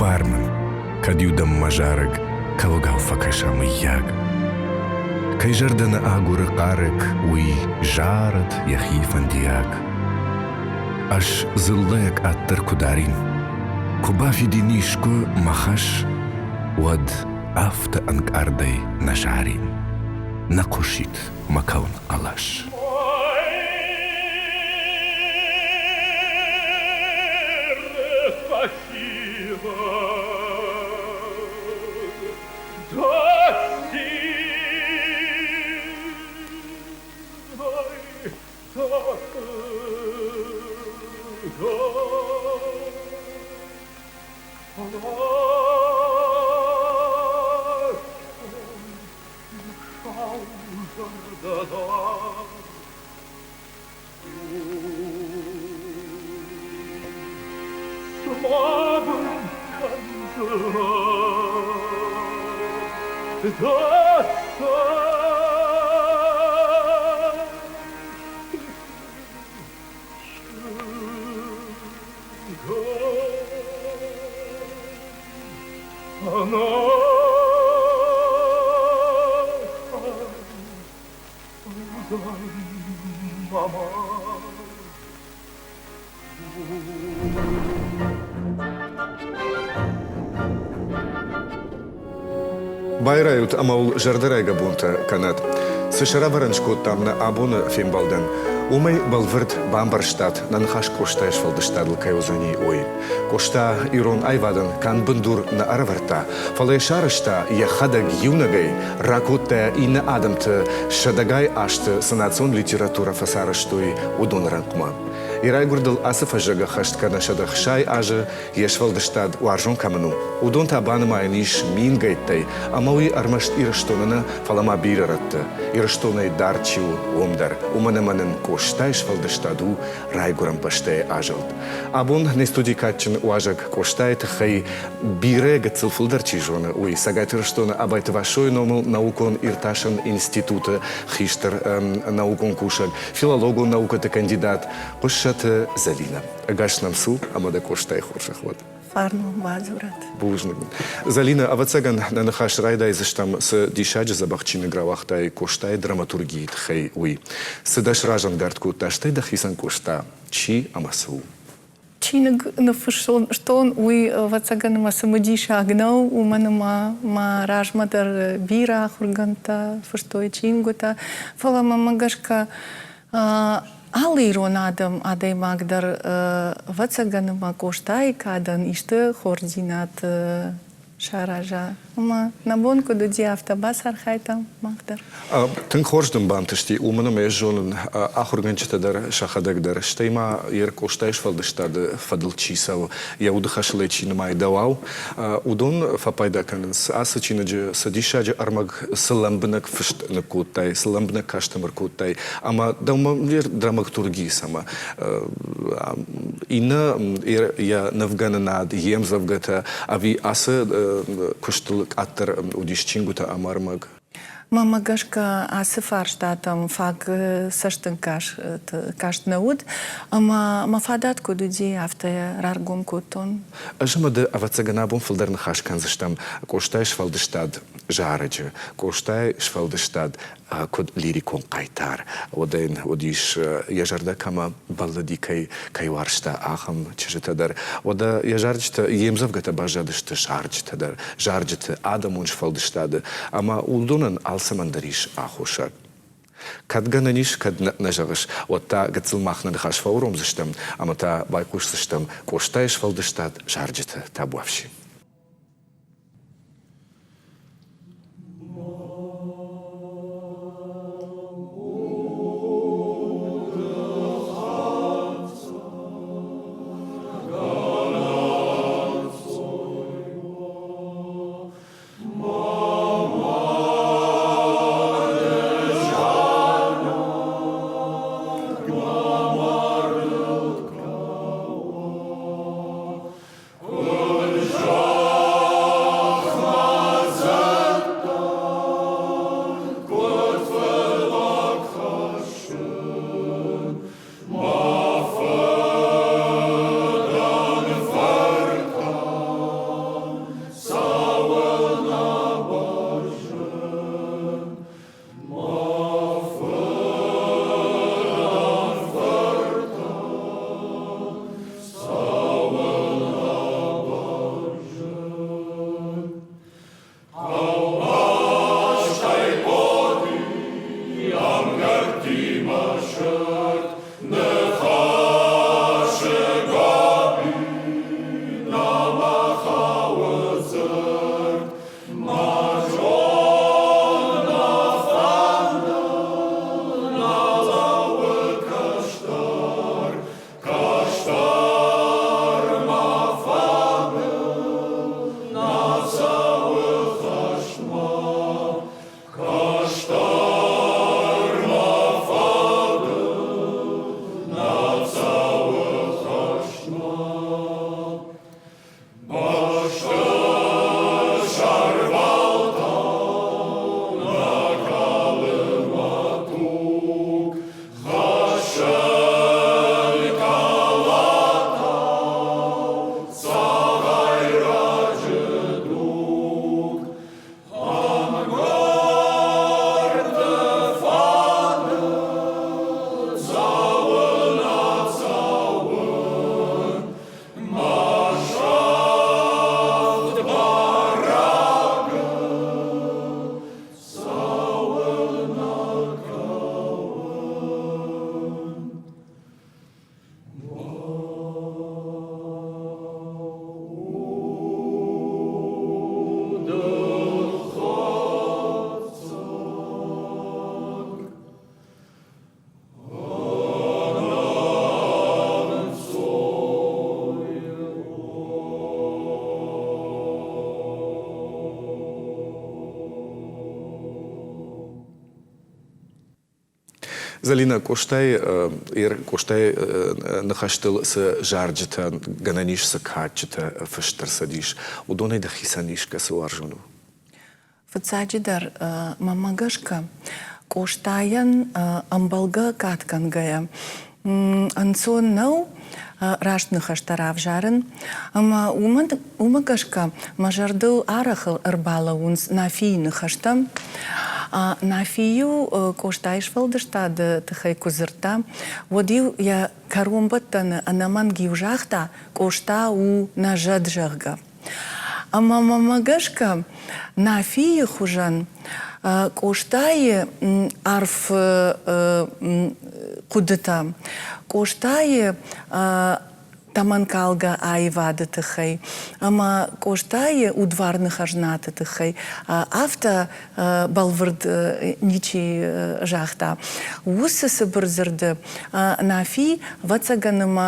Ныббар мын, кӕд-иу дӕм мӕ зарӕг кӕуӕгау фӕкӕса, мыййаг. Кӕй зӕрдӕ нӕ агуры хъарӕг, уый зарӕд йӕхи фӕндиаг. Ӕз дзыллӕйӕ къаддӕр куы дарин, куы бафидин искуы мӕ хӕс, уӕд афтӕ ӕнкъардӕй нӕ зарин, нӕ хъуысид мӕ кӕуын хъӕлӕс. Байрайут ӕмӕ уыл зӕрдӕрайгӕ бонтӕ кӕнӕд. Цы сӕрӕвӕрӕн скодтам нӕ абоны фембӕлдӕн, уымӕй бӕлвырд бамбӕрстат, нӕ ныхас Къостайы сфӕлдыстадыл кӕй уыдзӕни, уый. Къоста ирон аивадӕн канд бындур нӕ ӕрӕвӕрдта, фӕлӕ йӕ сарӕзта йӕхӕдӕг иунӕгӕй, ракодта иннӕ адӕмты сӕдӕгай азты цы национ литературӕ фӕцарӕзтой, уыдоны рӕнхъмӕ. Йӕ райгуырдыл ацы фӕззӕг ӕххӕст кӕны 160 азы, йе сфӕлдыстад уарзон кӕмӕн у, уыдон та банымайӕн ис мингӕйттӕй, ӕмӕ уый ӕрмӕст Ирыстоны нӕ, фӕлӕ ма бирӕ рӕтты, Ирыстонӕй дард чи у, уым дӕр, уымӕн ӕмӕ нын Къостайы сфӕлдыстад у райгуырӕн бӕстӕйы азӕлд. Абон не студийы кадджын уазӕг Къостайы тыххӕй бирӕ гыццыл фылдӕр чи зоны, уый Цӕгат Ирыстоны Абайты Вассойы номыл наукон-иртасӕн институты хистӕр наукон кусӕг, филологон наукӕты кандидат Хъуыссӕты Зӕлинӕ. Ӕгас нӕм цу ӕмӕ дӕ Къостайы хорзӕх уӕд. Фарнон бадзурӕд. Бузныг. Зӕлинӕ, ӕвӕццӕгӕн, нӕ ныхас райдайдзыстӕм, цы диссаджы дзӕбӕх чиныг рауагътай Къостайы драматургийы тыххӕй, уый. Цы дӕ сразӕнгард кодта, стӕй дӕхицӕн Къоста чи ӕмӕ цы у? Чиныг ныффыссон, уый, ӕвӕццӕгӕн, мӕ цымыдисаг нӕу, уымӕн ӕмӕ мӕ размӕ дӕр бирӕ ахуыргӕндтӕ фыстой чингуытӕ, фӕлӕ мӕмӕ гӕсгӕ алы ирон адӕм, адӕймаг дӕр, ӕвӕццӕгӕн, ӕмӕ Къостайы кадӕн исты хорздзинад сараза. Ӕмӕ нӕ бон куыд уыди, афтӕ бацархайдтам мах дӕр. Тынг хорз дын бантысти, уымӕн ӕмӕ ӕз зонын, ахуыргӕнджытӕ дӕр сӕхӕдӕг дӕр, стӕй ма йе Къостайы сфӕлдыстады фӕдыл чи цӕуы, йӕ уды хӕсыл ӕй чи нымайы дӕуау, уыдон фӕпайда кӕнынц. Ацы чиныджы цы диссаджы ӕрмӕг, цы лӕмбынӕг фыст ныккодтай, цы лӕмбынӕг каст ӕм ӕркодтай, ӕмӕ дӕумӕ драматургийы цӕмӕ иннӕ йӕ нывгӕнынад, йе мдзӕвгӕтӕ ӕви ацы куыстыл къаддӕр уыдис чингуытӕ ӕмӕ ӕрмӕг? Мӕнмӕ гӕсгӕ ацы фарстатӕм фаг цӕстӕнгас каст нӕ уыд, ӕмӕ мӕ фадат куыд уыди, афтӕ раргом кодтон. Ӕз ӕмӕ ды, ӕвӕццӕгӕн, абон фылдӕр ныхас кӕндзыстӕм Къостайы сфӕлдыстад зарӕджы, Къостайы сфӕлдыстад куыд лирикон хъайтар, уӕдӕ йын уыдис, йӕ зӕрдӕ кӕмӕ бӕллыди, кӕй, кӕй уарзта, ахӕм чызджытӕ дӕр. Уӕдӕ йӕ зарджытӕ, йе мдзӕвгӕтӕ баззадысты зарджытӕ дӕр, зарджыты, адӕмон сфӕлдыстады, ӕмӕ уыдонӕн алцӕмӕн дӕр ис аххосаг. Кӕд гӕнӕн ис, кӕд нӕ зӕгъыс, уӕд та гыццыл мах нӕ ныхас фӕуромдзыстӕм ӕмӕ та байхъусдзыстӕм Къостайы сфӕлдыстад зарджыты табуафси. Зӕлинӕ, Къостайы, Къостайы ныхӕстыл цы зарджытӕ, гӕнӕн ис, цы кадджытӕ фыст ӕрцыдис, уыдонӕй дӕхицӕн искӕцы уарзон у? Фыццаджыдӕр, мӕнмӕ гӕсгӕ, Къостайӕн ӕмбӕлгӕ кадгӕнгӕйӕ ӕнцон нӕу раст ныхӕстӕ равзарын, ӕмӕ уымӕ гӕсгӕ мӕ зӕрдыл арӕх ӕрбалӕууынц Нафийы ныхӕстӕ. Нафи-иу Къостайы сфӕлдыстады тыххӕй куы дзырдта, уӕд-иу йӕ кӕронбӕттӕны ӕнӕмӕнг-иу загъта, Къоста у нӕ зӕд, зӕгъгӕ. Ӕмӕ мӕмӕ гӕсгӕ Нафийы хуызӕн Къостайы арф хъуыдытӕ, Къостайы тӕмӕнкалгӕ аивады тыххӕй ӕмӕ Къостайы удварны хӕзнаты тыххӕй афтӕ бӕлвырд ничи загъта. Уыцы цыбыр дзырды Нафи, ӕвӕццӕгӕн, ӕмӕ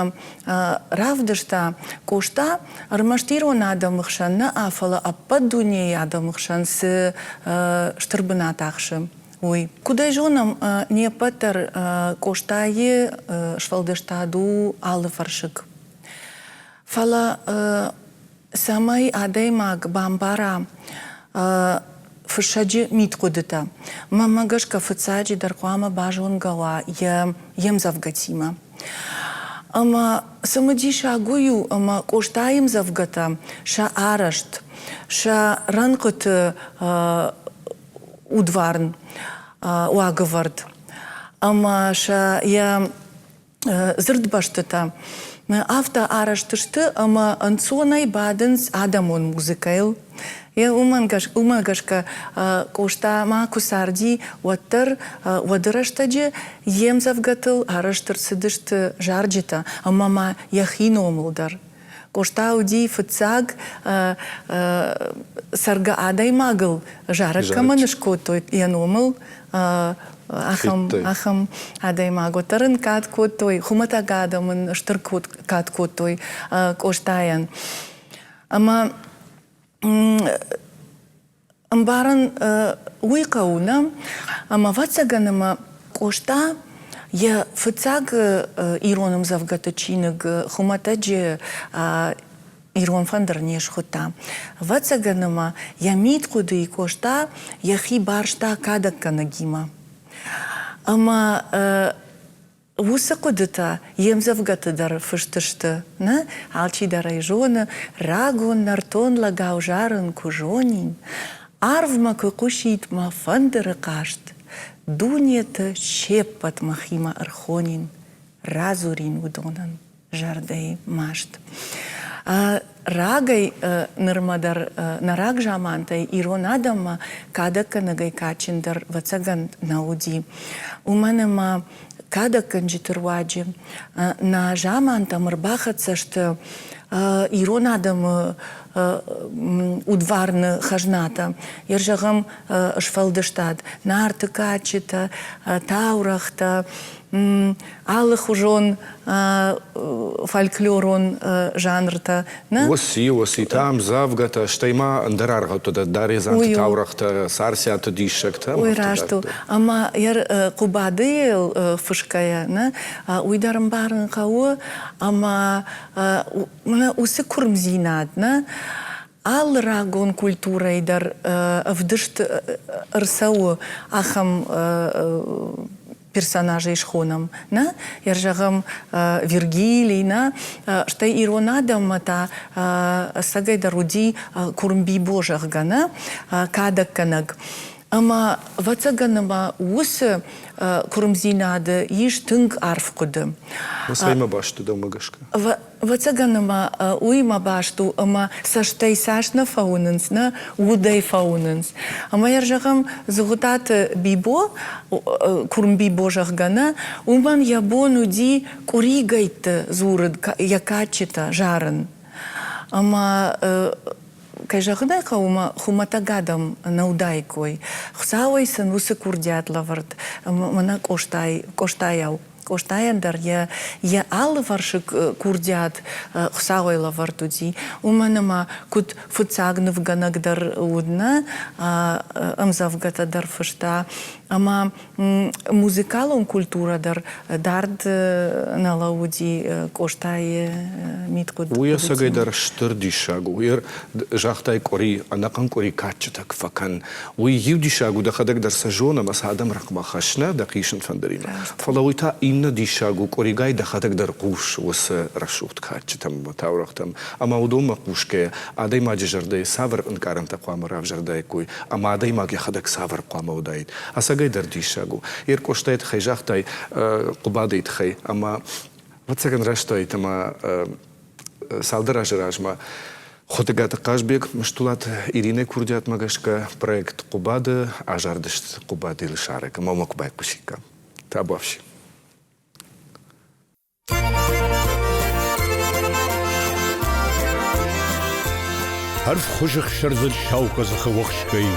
равдыста, Къоста ӕрмӕст ирон адӕмы хсӕн нӕ, фӕлӕ ӕппӕт дунейы адӕмы хсӕн цы стыр бынат ахсы, уый. Куыд ӕй зонӕм, не ппӕт дӕр Къостайы сфӕлдыстад у алыфӕрсыг. Фӕлӕ цӕмӕй адӕймаг бамбара фыссӕджы мидхъуыдытӕ, мӕнмӕ гӕсгӕ фыццаджыдӕр хъуамӕ базонгӕ уа йе мдзӕвгӕтимӕ. Ӕмӕ цымыдисаг уый у, ӕмӕ Къостайы ӕмдзӕвгӕтӕ сӕ арӕзт, сӕ рӕнхъыты удварн уагӕвӕрд ӕмӕ сӕ йӕ дзырдбӕстытӕ афтӕ арӕзт сты, ӕмӕ ӕнцонӕй бадынц адӕмон музыкӕйыл. Уымӕ гӕсгӕ Къоста ма куы царди, уӕддӕр уӕды рӕстӕджы йе мдзӕвгӕтыл арӕзт ӕрцыдысты зарджытӕ ӕмӕ ма йӕхи номыл дӕр. Къоста уыди фыццаг цӕргӕ адӕймагыл зарӕг кӕмӕн скодтой йӕ номыл, ахӕм, ахӕм адӕймаг. Уӕддӕр ын кад кодтой, хуымӕтӕг адӕм ын стыр кад кодтой Къостайӕн. Ӕмӕ Ӕмбарын уый хъӕуы нӕ, ӕмӕ ӕвӕццӕгӕн ӕмӕ Къоста йӕ фыццаг ирон ӕмдзӕвгӕты чиныг хуымӕтӕджы Ирон фӕндыр не схуыдта. Ӕвӕццӕгӕн ӕмӕ йӕ мидхъуыдыйы Къоста йӕхи барста кадӕггӕнӕгимӕ. Ӕмӕ Уыцы хъуыдытӕ йе мдзӕвгӕты дӕр фыст сты, нӕ? Алчидӕр ӕй зоны, рагон нӕртон лӕгау зарын куы зонин, арвмӕ куы хъуысид мӕ фӕндыры хъазт, дунеты се ппӕт мӕхимӕ ӕрхонин, радзурин уыдонӕн зӕрдӕйы маст. Рагӕй нырмӕ дӕр нӕ рагзамантӕй ирон адӕммӕ кадӕггӕнӕгӕй кадджындӕр ӕвӕццӕгӕн нӕ уыди. Уымӕн ӕмӕ кадӕггӕнджыты руаджы нӕ замантӕм ӕрбахӕццӕ сты ирон адӕмы удварны хӕзнатӕ. Йе зӕгъӕм, сфӕлдыстад, Нарты кадджытӕ, таурӕгътӕ, алыхуызон фольклорон жанртӕ. Нӕ? Уыци, уыцитӕ, ӕмдзӕвгӕтӕ, стӕй ма ӕндӕр аргъӕуттӕ дӕр, Даредзанты таурӕгътӕ, Царциаты диссӕгтӕ. Уый раст у. Ӕмӕ йӕ Хъуыбадыйыл фысгӕйӕ, нӕ, уый дӕр ӕмбарын хъӕуы, ӕмӕ уыцы куырмдзинад, нӕ, алы рагон культурӕйы дӕр ӕвдыст ӕрцӕуы ахӕм персонажӕй схонӕм, нӕ? Зӕгъӕм, Вергилий, нӕ? Стӕй ирон адӕммӕ та ӕцӕгӕйдӕр уыди Курмбибо, зӕгъгӕ, нӕ? Кадӕггӕнӕг. Ӕмӕ, ӕвӕццӕгӕн, ӕмӕ уыцы куырмдзинады ис тынг арф хъуыды. Цӕимӕ баст у дӕумӕ гӕсгӕ? Ӕвӕццӕгӕн ӕмӕ уыимӕ баст у, ӕмӕ цӕстӕй цас нӕ фӕуынынц, нӕ удӕй фӕуынынц. Ӕмӕ йӕ зӕгъӕм, Зыгъуытаты Бибо, куырм Бибо, зӕгъгӕ, нӕ, уымӕн йӕ бон уыди къуыригӕйтты дзурын, йӕ кадджытӕ зарын. Ӕмӕ кӕй зӕгъын ӕй хъӕуы, мӕ хуымӕтӕг адӕм нӕ уыдаиккой. Хуыцауӕй сын уыцы курдиат лӕвӕрд мӕнӕ Къостай, Къостайау. Къостайӕн дӕр йӕ йӕ алывӕрсыг курдиат Хуыцауӕй лӕвӕрд уыди, уымӕн ӕмӕ куыд фыццаг нывгӕнӕг дӕр уыд нӕ, ӕмдзӕвгӕтӕ дӕр фыста, ӕмӕ музыкалон культурӕ дӕр дард нӕ лӕууыди Къостайы мидхъуыд. Уый ӕцӕгӕйдӕр стыр диссаг у. Загътай къуыри, ӕнӕхъӕн къуыри кадджытӕ куы фӕкӕн, Уый иу диссаг у, дӕхӕдӕг дӕр сӕ зон ӕмӕ сӕ адӕм рӕгъмӕ хӕсс нӕ дӕ хъисын фӕндыримӕ. Фӕлӕ уый та иннӕ диссаг у, къуыригай дӕхӕдӕг дӕр хъус уыцы рӕсугъд кадджытӕм ӕмӕ таурӕгътӕм. Ӕмӕ уыдонмӕ хъусгӕйӕ адӕймаджы зӕрдӕйы цавӕр ӕнкъарӕнтӕ хъуамӕ равзӕрдаиккой ӕмӕ адӕймаг йӕхӕдӕг цавӕр хъуамӕ уыдаид. Ӕцӕгӕй дӕр диссаг у. Еркъостайы тыххӕй загътай, Хъуыбадыйы тыххӕй ӕмӕ ӕвӕццӕгӕн рӕстӕйт ӕмӕ цалдӕр азы размӕ Хуытыгаты Хъазбег Мыстулаты Иринӕйы курдиатмӕ гӕсгӕ проект Хъуыбады азардысты Хъуыбадыйыл сарӕг ӕмӕ уымӕ куы байхъусиккам. Табуафси. Ӕрвхуызы хсӕрдзӕн сау къӕдзӕхы уӕхскӕй,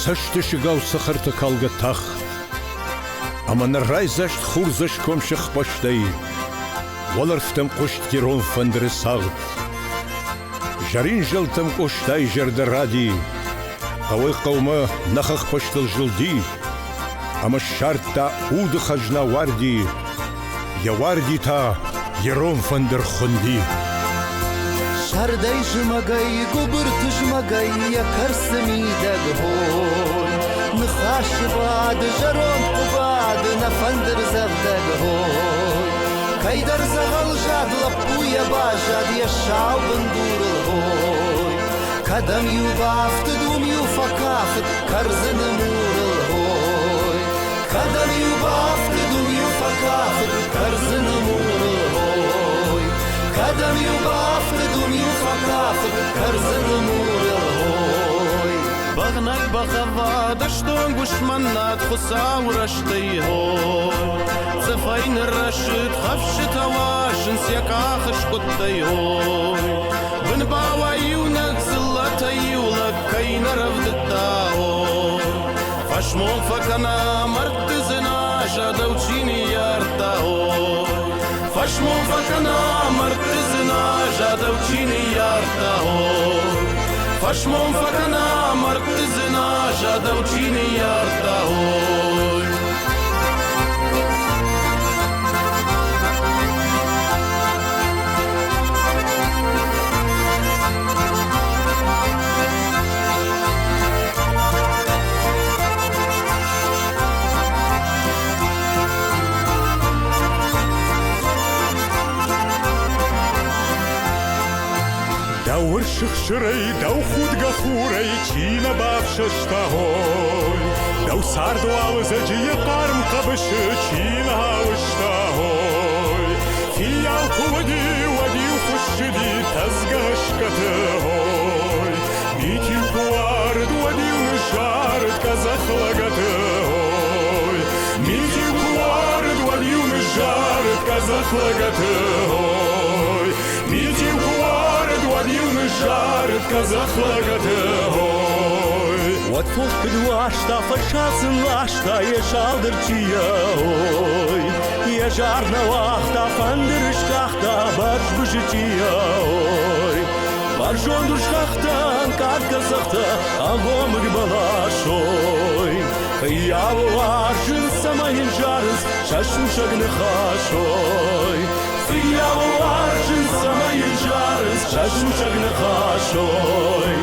Цӕстысыгау цӕхӕртӕ калгӕ тахт, Ӕмӕ нӕ райдзаст хурдзӕсгом сыхбӕстӕй Уӕлӕрвтӕм хъуыст ирон фӕндыры цагъд. Зӕрин зӕлтӕм Къостайы зӕрдӕ ради, Хъӕуӕй-хъӕумӕ нӕ хӕхбӕстыл зылди, Ӕмӕ ссардта уды хӕзна уарди, Йӕ уарди та ирон фӕндыр хуынди. Сӕрдӕй-зымӕгӕй, гуыбыр тызмӕгӕй йӕ кӕрцы мидӕг хой. Ныхасы бады зӕронд Хъуыбады, нӕ фӕндырдзӕгъдӕг хой. Кӕйдӕр дзӕгъӕлзад лӕппуйӕ баззад йӕ сау бындурыл хой. Кӕдӕм-иу бафтыд, уым-иу фӕкафыд кӕрдзыны мурыл хой. Кӕдӕм-иу бафтыд, уым-иу фӕкафыд кӕрдзыны мурыл хой. Кӕдӕм-иу бафтыд, уым-иу фӕкафыд кӕрдзыны мурыл хой. Бӕгънӕг бӕхӕввад ӕстонг уысмӕн над Хуыцауы рӕстӕй хой. Цъыфӕй ныррӕсыд хӕфсытӕ уасынц йӕ къахы скъуыдтӕй хой. Бынбауа иунӕг дзыллӕтӕй иу лӕг кӕй нӕ рӕвдыдта хой. Фӕсмон фӕкӕна мӕрдты дзыназа дӕу чи ныййардта хой. Фӕсмон фӕкӕна мӕрдты дзыназа дӕу чи ныййардта хой. Фӕсмон фӕкӕна мӕрдты дзыназа дӕу чи ныййардта хой. Дӕу ӕрсыхсырӕй, дӕу худгӕ хурӕй чи нӕ бафсӕста, ой, Дӕу цардуалдзӕджы йӕ хъарм хъӕбысы чи нӕ ауызта, ой. Фиййау куы уыди, уӕд-иу хуыссыди тӕдзгӕ скъӕты, ой. Мит-иу куы уарыд, уӕд-иу ныззарыд къӕдзӕх лӕгӕты, ой. Мит-иу куы уарыд, уӕд-иу ныззарыд къӕдзӕх лӕгӕты, ой. Мит-иу куы уарыд, уӕд-иу ныззарыд къӕдзӕх лӕгӕты, ой. Уӕд фохты ласта, фӕсадзын ласта йӕ салдырчийӕ, ой. Йӕ зар нӕ уагъта, фӕндыр ыскъахта бӕрзбызычъийӕ, ой. Бӕрзонд урс хӕхтӕ, ӕнкъард къӕдзӕхтӕ, ӕгомыг бӕлас, ой. Фыййауы уарзынц ӕмӕ йын зарынц сӕ сусӕг ныхас, ой. Фыййауы уарзынц ӕмӕ йын зарынц сӕ сусӕг ныхас, ой.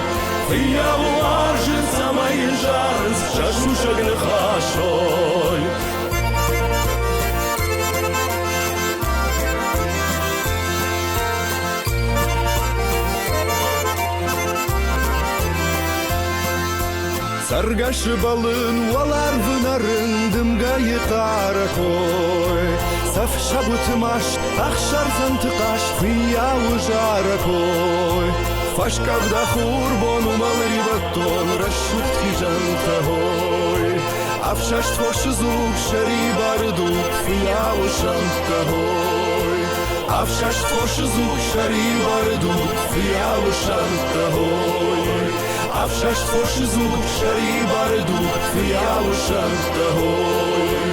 Фыййауы уарзынц ӕмӕ йын зарынц сӕ сусӕг ныхас, ой. Цӕргӕсы бӕлын уӕларвы нӕрын дымгӕйы хъарӕг ой. Цӕф сӕгуыты маст, ӕхсӕрдзӕнты хъазт, фыййауы зарӕг ой. Фӕскъӕвда хурбон уымӕл ривӕдтон рӕсугъд хизӕнтӕ ой. Ӕфсӕст фосы дзуг, сӕрибары дуг, фыййауы сӕнттӕ ой. Ӕфсӕст фосы дзуг, сӕрибары дуг, фыййауы сӕнттӕ ой. Ӕфсӕст фосы дзуг, сӕрибары дуг, фыййауы сӕнттӕ ой.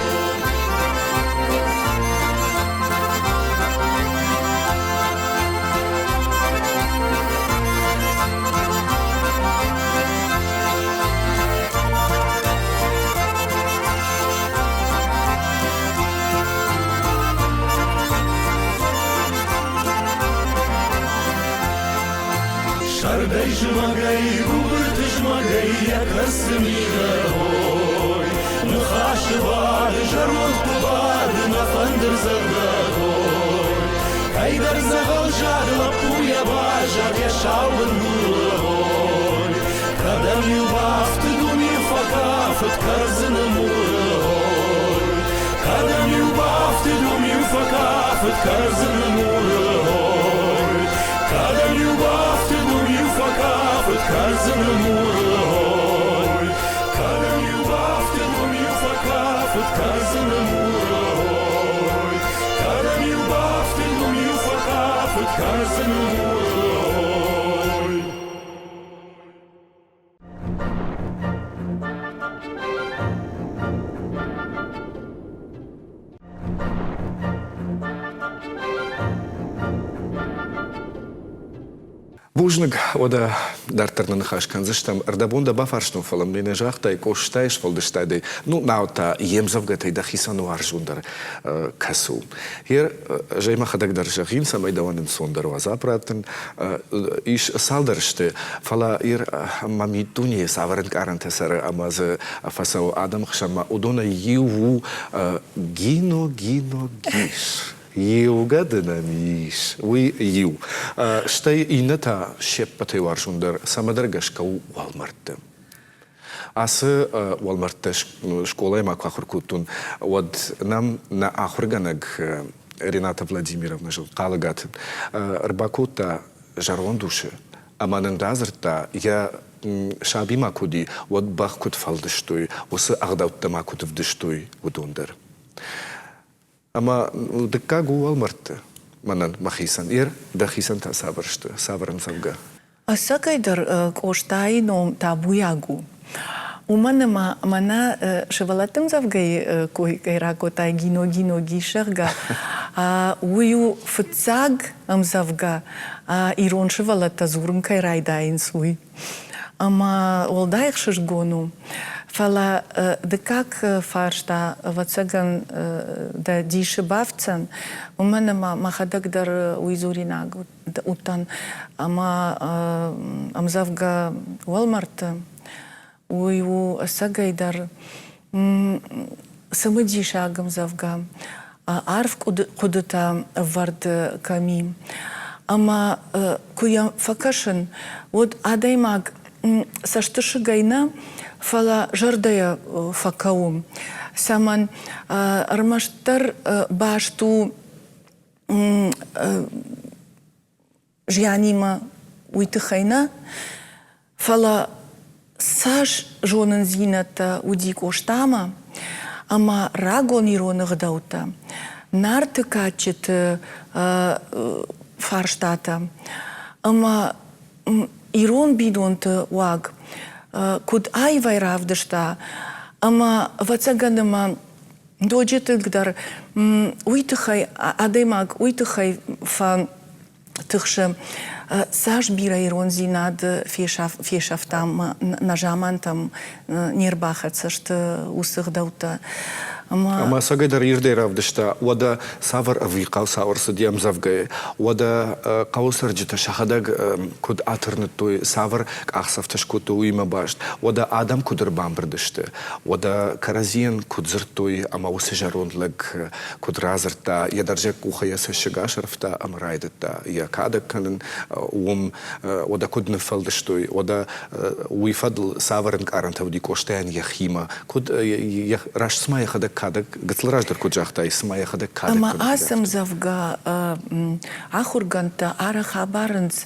Сӕрдӕй зымӕгӕй, гуыбыр тызмӕгӕй йӕ кӕрцы мигъы хой. Ныхасы бады зӕронд хъуыбады нӕ фӕндырдзӕгъдӕг хой. Кӕйдӕр дзӕгъӕл зад лӕппуйӕ баззад йӕ сау бындуры хой. Кӕдӕм-иу бафтыд, уым-иу фӕкафыд кӕрдзыны муры хой. Кӕдӕм-иу бафтыд, уым-иу фӕкафыд кӕрдзыны муры хой. Кӕдӕм-иу бафтыд, уым-иу фӕкафыд кӕрдзыны муры хой. Кӕдӕм-иу бафтыд, уым-иу фӕкафыд кӕрдзыны муры хой. Кӕдӕм-иу бафтыд, уым-иу фӕкафыд кӕрдзыны муры хой. Бузныг, уӕдӕ дарддӕр нӕ ныхас кӕндзыстӕм. Ӕрдӕбон дӕ бафарстон, фӕлӕ мын нӕ загътай Къостайы сфӕлдыстадӕй, ну, науӕд та йе мдзӕвгӕтӕй дӕхицӕн уарзондӕр кӕцы у. Ер, ӕз ӕй мӕхӕдӕг дӕр зӕгъин, цӕмӕй дӕуӕн ӕнцондӕр уа дзуапп раттын. Ис цалдӕр сты, фӕлӕ ир мӕ миддунейы цавӕр ӕнкъарӕнтӕ цӕры ӕмӕ дзы фӕцӕуы адӕмы хсӕнмӕ, уыдонӕй иу у Гино, Гино, Гис. Иугӕ дын ӕм ис, уый иу. Стӕй иннӕ та се ппӕтӕй уарзондӕр цӕмӕдӕр гӕсгӕ у уӕлмӕрдты. Ацы уӕлмӕрдтӕ скъолайы ма куы ахуыр кодтон, уӕд нӕм нӕ ахуыргӕнӕг Рената Владимировна Хъалыгаты ӕрбакодта зӕронд усы ӕмӕ нын радзырдта, йӕ саби ма куы уыди, уӕд бӕх куыд фӕлдыстой, уыцы ӕгъдӕуттӕ ма куыд ӕвдыстой, уыдон дӕр. Ӕмӕ дыккаг у уӕлмӕрдты мӕнӕн мӕхицӕн. Ер, дӕхицӕн та цавӕр сты, цавӕр ӕмдзӕвгӕ? Ӕцӕгӕйдӕр Къостайы ном табуйаг у. Уымӕн ӕмӕ мӕнӕ сывӕллӕтты ӕмдзӕвгӕйы кой кӕй ракодтай Гино Гино Гис, зӕгъгӕ, уый у фыццаг ӕмдзӕвгӕ, ирон сывӕллӕттӕ дзурын кӕй райдайынц, уый. Ӕмӕ уӕлдай ӕхсызгон у. Фӕлӕ дыккаг фарста, ӕвӕццӕгӕн, дӕ дисы бафтдзӕн, уымӕн ӕмӕ мӕхӕдӕг дӕр уый дзуринаг уыдтӕн. Ӕмӕ ӕмдзӕвгӕ уӕлмӕрдты уый у ӕцӕгӕйдӕр цымыдисаг ӕмдзӕвгӕ, арф хъуыдытӕ ӕвӕрд кӕм и. Ӕмӕ куы йӕм фӕкӕсын, уӕд адӕймаг цӕстысыгӕй нӕ, фӕлӕ зӕрдӕйӕ фӕкӕуы. Цӕмӕн? Ӕрмӕстдӕр баст у зианимӕ уый тыххӕй нӕ, фӕлӕ цас зонындзинӕдтӕ уыди Къостамӕ ӕмӕ рагон ирон ӕгъдӕуттӕ, Нарты кадджыты фарстатӕ ӕмӕ ирон бинонты уаг куыд аивӕй равдыста ӕмӕ, ӕвӕццӕгӕн, ӕмӕ ноджы тынгдӕр уый тыххӕй адӕймаг уый тыххӕй фӕтыхсы, цас бирӕ ирондзинад фесӕфтам нӕ замантӕм не рбахӕццӕ сты уыцы гъдӕуттӕ. Ӕмӕ ӕцӕгӕйдӕр ирдӕй равдыста, уӕдӕ цавӕр ӕвирхъау цау ӕрцыд йе мдзӕвгӕйы, уӕдӕ хъӕуы цӕрджытӕ сӕхӕдӕг куыд атырныдтой, цавӕр къахдзӕфтӕ скодтой уыимӕ баст, уӕдӕ адӕм куыд ӕрбамбырд сты, Уӕдӕ кӕрӕдзийӕн куыд дзырдтой ӕмӕ уыцы зӕронд лӕг куыд радзырдта, йӕ дӕрзӕг къухӕй йӕ цӕссыг асӕрфта ӕмӕ райдыдта йӕ кадӕг кӕнын, уым уӕдӕ куыд ныффӕлдыстой, уӕдӕ уый фӕдыл цавӕр ӕнкъарӕнтӕ уыди Къостайӕн йӕхимӕ, куыд раст цыма йӕхӕдӕг кадӕг, гыццыл раздӕр куыд загътай, цыма йӕхӕдӕг кадӕг Ӕмӕ ацы ӕмдзӕвгӕ ахуыргӕндтӕ арӕх абарынц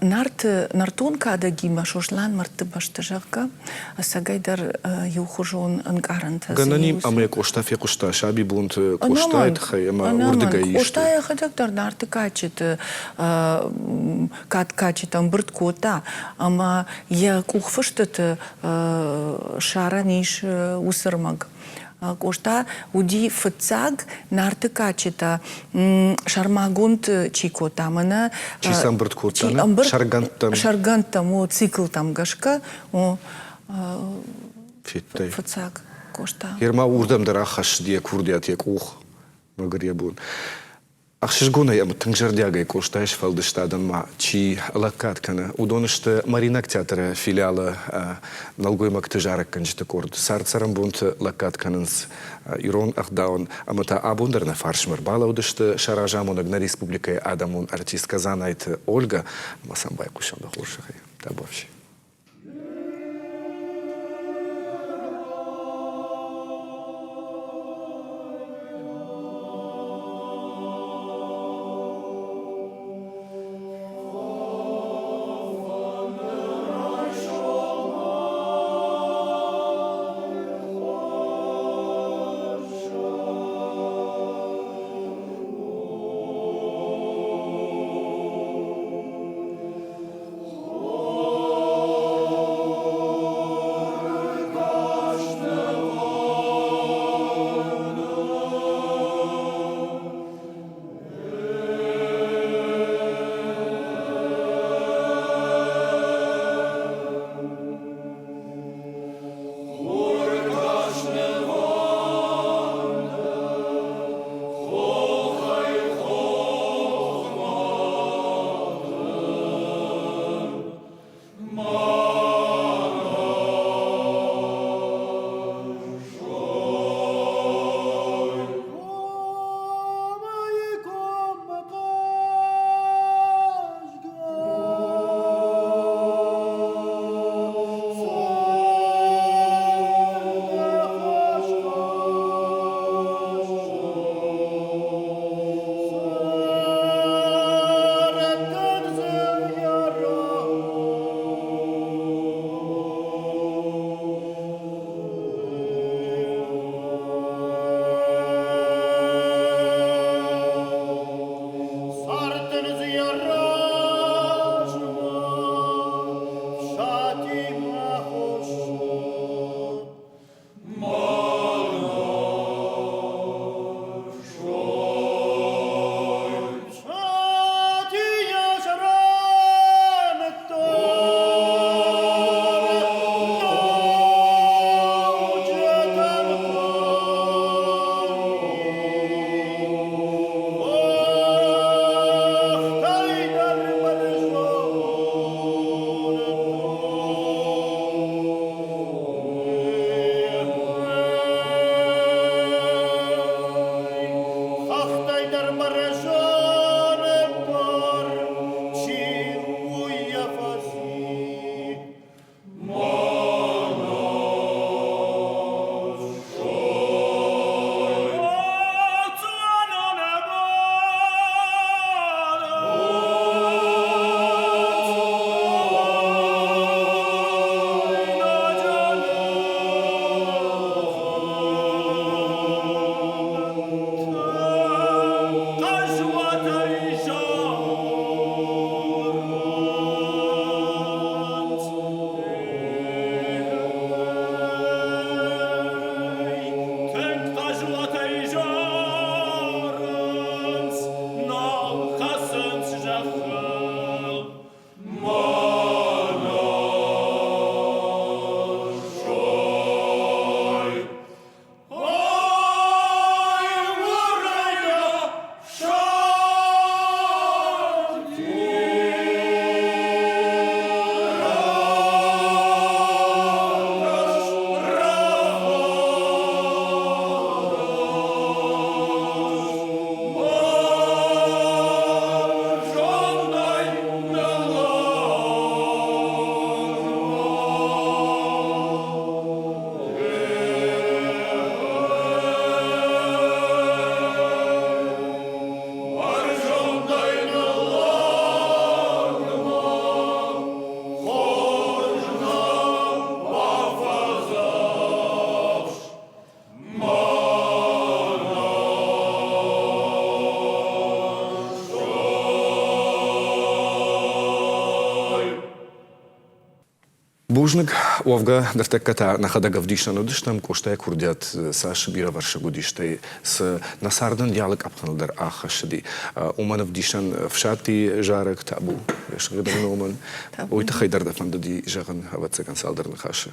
Нарты нӕртон кадӕгимӕ Сослан мӕрдты бӕсты, зӕгъгӕ. ӕцӕгӕйдӕр иухуызон ӕнкъарӕнтӕ. Гӕнӕн и ӕмӕ Къоста фехъуыста сабибонты Къостайы тыххӕй ӕмӕ уырдыгӕй исты. Къоста йӕхӕдӕг дӕр Нарты кадджыты кадджытӕ ӕмбырд кодта ӕмӕ йӕ къухфыстыты ссарӕн ис уыцы ӕрмӕг. Къоста уыди фыццаг Нарты кадджытӕ сӕрмагонд чи кодта, мӕнӕ Чи сӕ ӕмбырд кодта, сӕргӕндтӕм? Сӕргӕндтӕм, о, циклтӕм гӕсгӕ, о, Федтай. Ӕхсызгонӕй ӕмӕ тынг зӕрдиагӕй Къостайы сфӕлдыстадӕн ма чи лӕггад кӕны, уыдон сты Маринаг театры филиалы нӕлгоймӕгты зарӕггӕнджыты къорд. Цард-цӕрӕнбонты лӕггад кӕнынц ирон ӕгъдауӕн ӕмӕ та абон дӕр нӕ фарсмӕ ӕрбалӕудысты сӕ разамонӕг нӕ республикӕйы адӕмон артисткӕ Дзанайты Ольгӕ ӕмӕ сӕм байхъусӕм дӕ хорзӕхӕй. Табуафси. Бузныг. Уӕвгӕ, ныртӕккӕ та нӕхӕдӕг ӕвдисӕн уыдыстӕм, Къостайы курдиат цас бирӕвӕрсыг уыди, стӕй цы нӕ цардӕн йӕ алы къӕпхӕныл дӕр ӕххӕссыди. Уымӕн ӕвдисӕн Фсати зарӕг табу йӕ сыгъдӕг номӕн. Уый тыххӕй дӕр дӕ фӕндыди зӕгъын, ӕвӕццӕгӕн, цалдӕр ныхасы.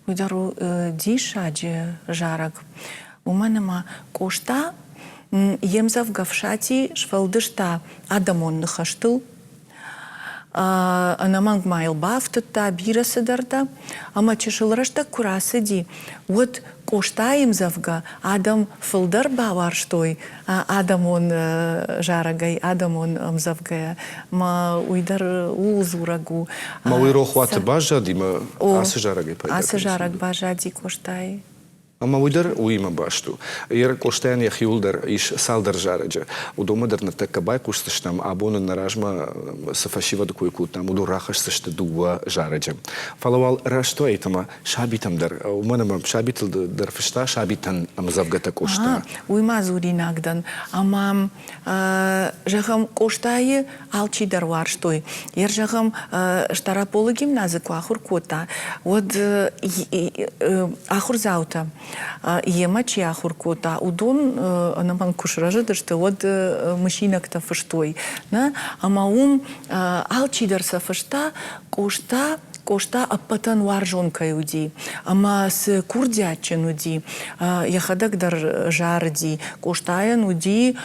Уый дӕр у диссаджы зарӕг. Уымӕн ӕмӕ Къоста. Йе мдзӕвгӕ Фсати сфӕлдыста адӕмон ныхӕстыл, ӕнӕмӕнг ма йыл бафтыдта бирӕ цыдӕртӕ, ӕмӕ чысыл рӕстӕг куы рацыди, уӕд Къостайы мдзӕвгӕ адӕм фылдӕр бауарзтой адӕмон зарӕгӕй, адӕмон ӕмдзӕвгӕйӕ. Мӕ уый дӕр ууыл дзурӕг у. Мӕ уый рохуаты баззади, мӕ ацы зарӕгӕй пайда Ацы зарӕг баззади Къостайы. Ӕмӕ уый дӕр уыимӕ баст у. Йе Къостайӕн йӕхиуыл дӕр ис цалдӕр зарӕджы. Уыдонмӕ дӕр ныртӕккӕ байхъусдзыстӕм. Абон ын нӕ размӕ цы фӕсивӕды кой кодтам, уыдон рахӕсдзысты дыууӕ зарӕджы. Фӕлӕ уал рӕстуайт ӕмӕ сабитӕм дӕр, уымӕн ӕмӕ сабитыл дӕр фыста сабитӕн ӕмдзӕвгӕтӕ Къоста. Уый ма дзуринаг дӕн, ӕмӕ зӕгъӕм, Къостайы алчидӕр уарзтой. Йе зӕгъӕм, Стъараполы гимназы куы ахуыр кодта, уӕд ахуырдзаутӕ йемӕ чи ахуыр кодта, уыдон ӕнӕмӕнг куы сырӕзыдысты, уӕд мысинӕгтӕ фыстой. Нӕ? Ӕмӕ уым алчидӕр сӕ фыста, Къоста Къоста ӕппӕтӕн уарзон кӕй уыди ӕмӕ цы курдиатджын уыди, йӕхӕдӕг дӕр зарыди. Къостайӕн уыди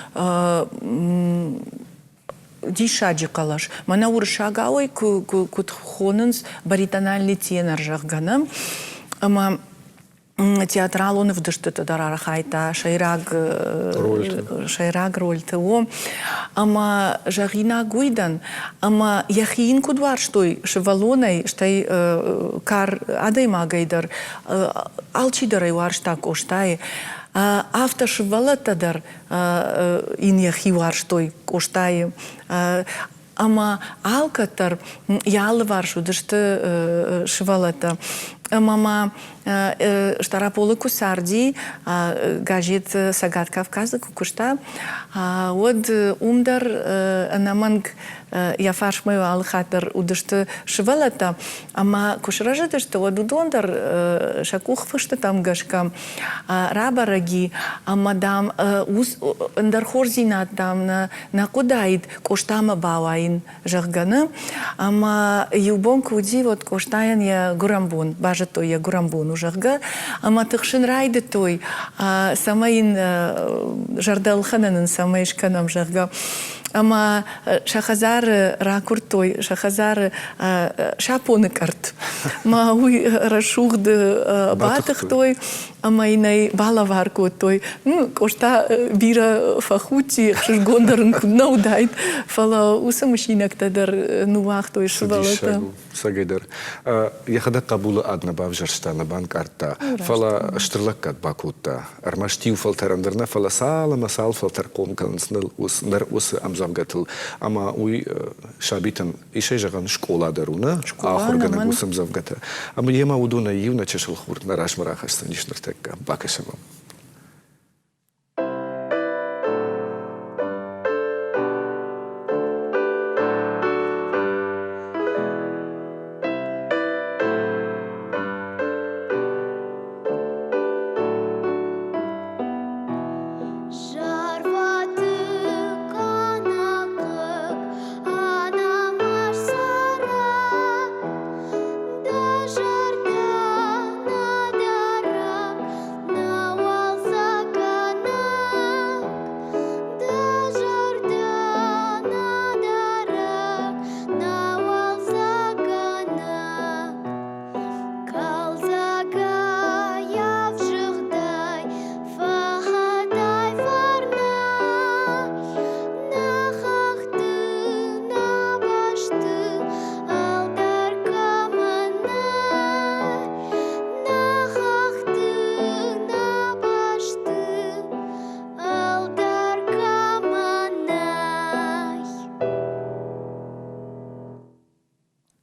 диссаджы хъӕлӕс. Мӕнӕ уырыссагау ӕй куыд хонынц, баритональный тенор, зӕгъгӕ, нӕ? Ӕмӕ театралон ӕвдыстыты дӕр архайдта сӕйраг сӕйраг рольты. О, ӕмӕ зӕгъинаг уый дӕн, ӕмӕ йӕхи йын куыд уарзтой сывӕллонӕй, стӕй кар адӕймагӕй дӕр, алчидӕр ӕй уарзта Къостайы. Афтӕ сывӕллӕттӕ дӕр йын йӕхи уарзтой Къостайы. Ӕмӕ алкӕддӕр йӕ алыварс уыдысты сывӕллӕттӕ. Ӕмӕ ма Стъараполы куы царди, газет Цӕгат Кавказы куы куыста, уӕд уым дӕр ӕнӕмӕнг йӕ фарсмӕ алы хатт дӕр уыдысты сывӕллӕттӕ. Ӕмӕ куы сырӕзыдысты, уӕд уыдон дӕр сӕ къухфыстытӕм гӕсгӕ рабӕрӕг и, ӕмӕ, дам, ӕндӕр хорздзинад, дам, нӕ хъуыдаид, Къостамӕ бауайын, зӕгъгӕ, нӕ. Ӕмӕ иу бон куы уыди, уӕд Къостайӕн йӕ гуырӕнбон, базыдтой йӕ гуырӕнбон у, зӕгъгӕ, ӕмӕ тыхсын райдыдтой, цӕмӕй йын зӕрдӕлхӕнӕн ын цӕмӕй скӕнӕм, зӕгъгӕ. Ӕмӕ сӕ хӕдзары ракуырдтой, сӕ хӕдзары сапоны къӕртт. Мӕ уый рӕсугъд батыхтой ӕмӕ йын ӕй балӕвар кодтой. Ну, Къоста бирӕ фӕхудти, ӕхсызгондӕр ын куыд нӕ уыдаид, фӕлӕ уыцы мысинӕгтӕ дӕр ныууагътой сывӕллӕттӕ. Цӕгӕйдӕр. Йӕхӕдӕг хъӕбулы ад нӕ бавзӕрста, нӕ банкъардта, фӕлӕ стыр лӕггад бакодта. Ӕрмӕст иу фӕлтӕрӕн дӕр нӕ, фӕлӕ цал ӕмӕ цал фӕлтӕр хъом кӕнынц ныр уыцы ӕмдзӕвгӕтыл. Ӕмӕ уый сабитӕн исӕй зӕгъӕн, скъола дӕр у, нӕ? Ахуыргӕнӕг уыцы ӕмдзӕвгӕтӕ. Ӕмӕ йемӕ уыдонӕй иу нӕ чысыл хур нӕ размӕ рахӕсдзӕнис ныртӕккӕ. Бакӕсӕм ӕм.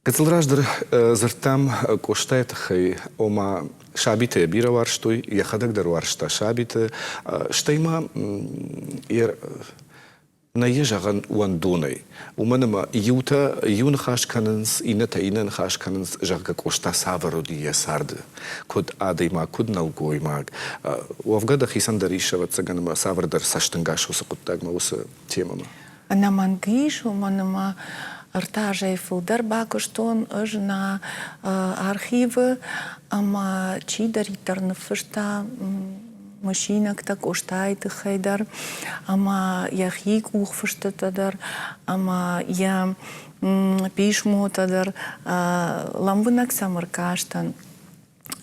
Гыццыл раздӕр дзырдтам Къостайы тыххӕй, ома сабитӕ йӕ бирӕ уарзтой, йӕхӕдӕг дӕр уарзта сабиты, стӕй ма йӕ нӕ йӕ зӕгъӕн уӕндонӕй. Уымӕн ӕмӕ иутӕ иу ныхас кӕнынц, иннӕтӕ иннӕ ныхас кӕнынц, зӕгъгӕ, Къоста цавӕр уыди йӕ царды, куыд адӕймаг, куыд нӕлгоймаг. Уӕвгӕ дӕхицӕн дӕр ис, ӕвӕццӕгӕн, ӕмӕ цавӕрдӕр цӕстӕнгас уыцы хъуыддагмӕ, уыцы темӕмӕ. Ӕнӕмӕнг ис, уымӕн ӕмӕ ӕртӕ азӕй фылдӕр бакуыстон ӕз нӕ архивы ӕмӕ чидӕриддӕр ныффыста. мысинӕгтӕ Къостайы тыххӕй дӕр ӕмӕ йӕхи къухфыстытӕ дӕр ӕмӕ йӕ писмотӕ дӕр лӕмбынӕг сӕм ӕркастӕн.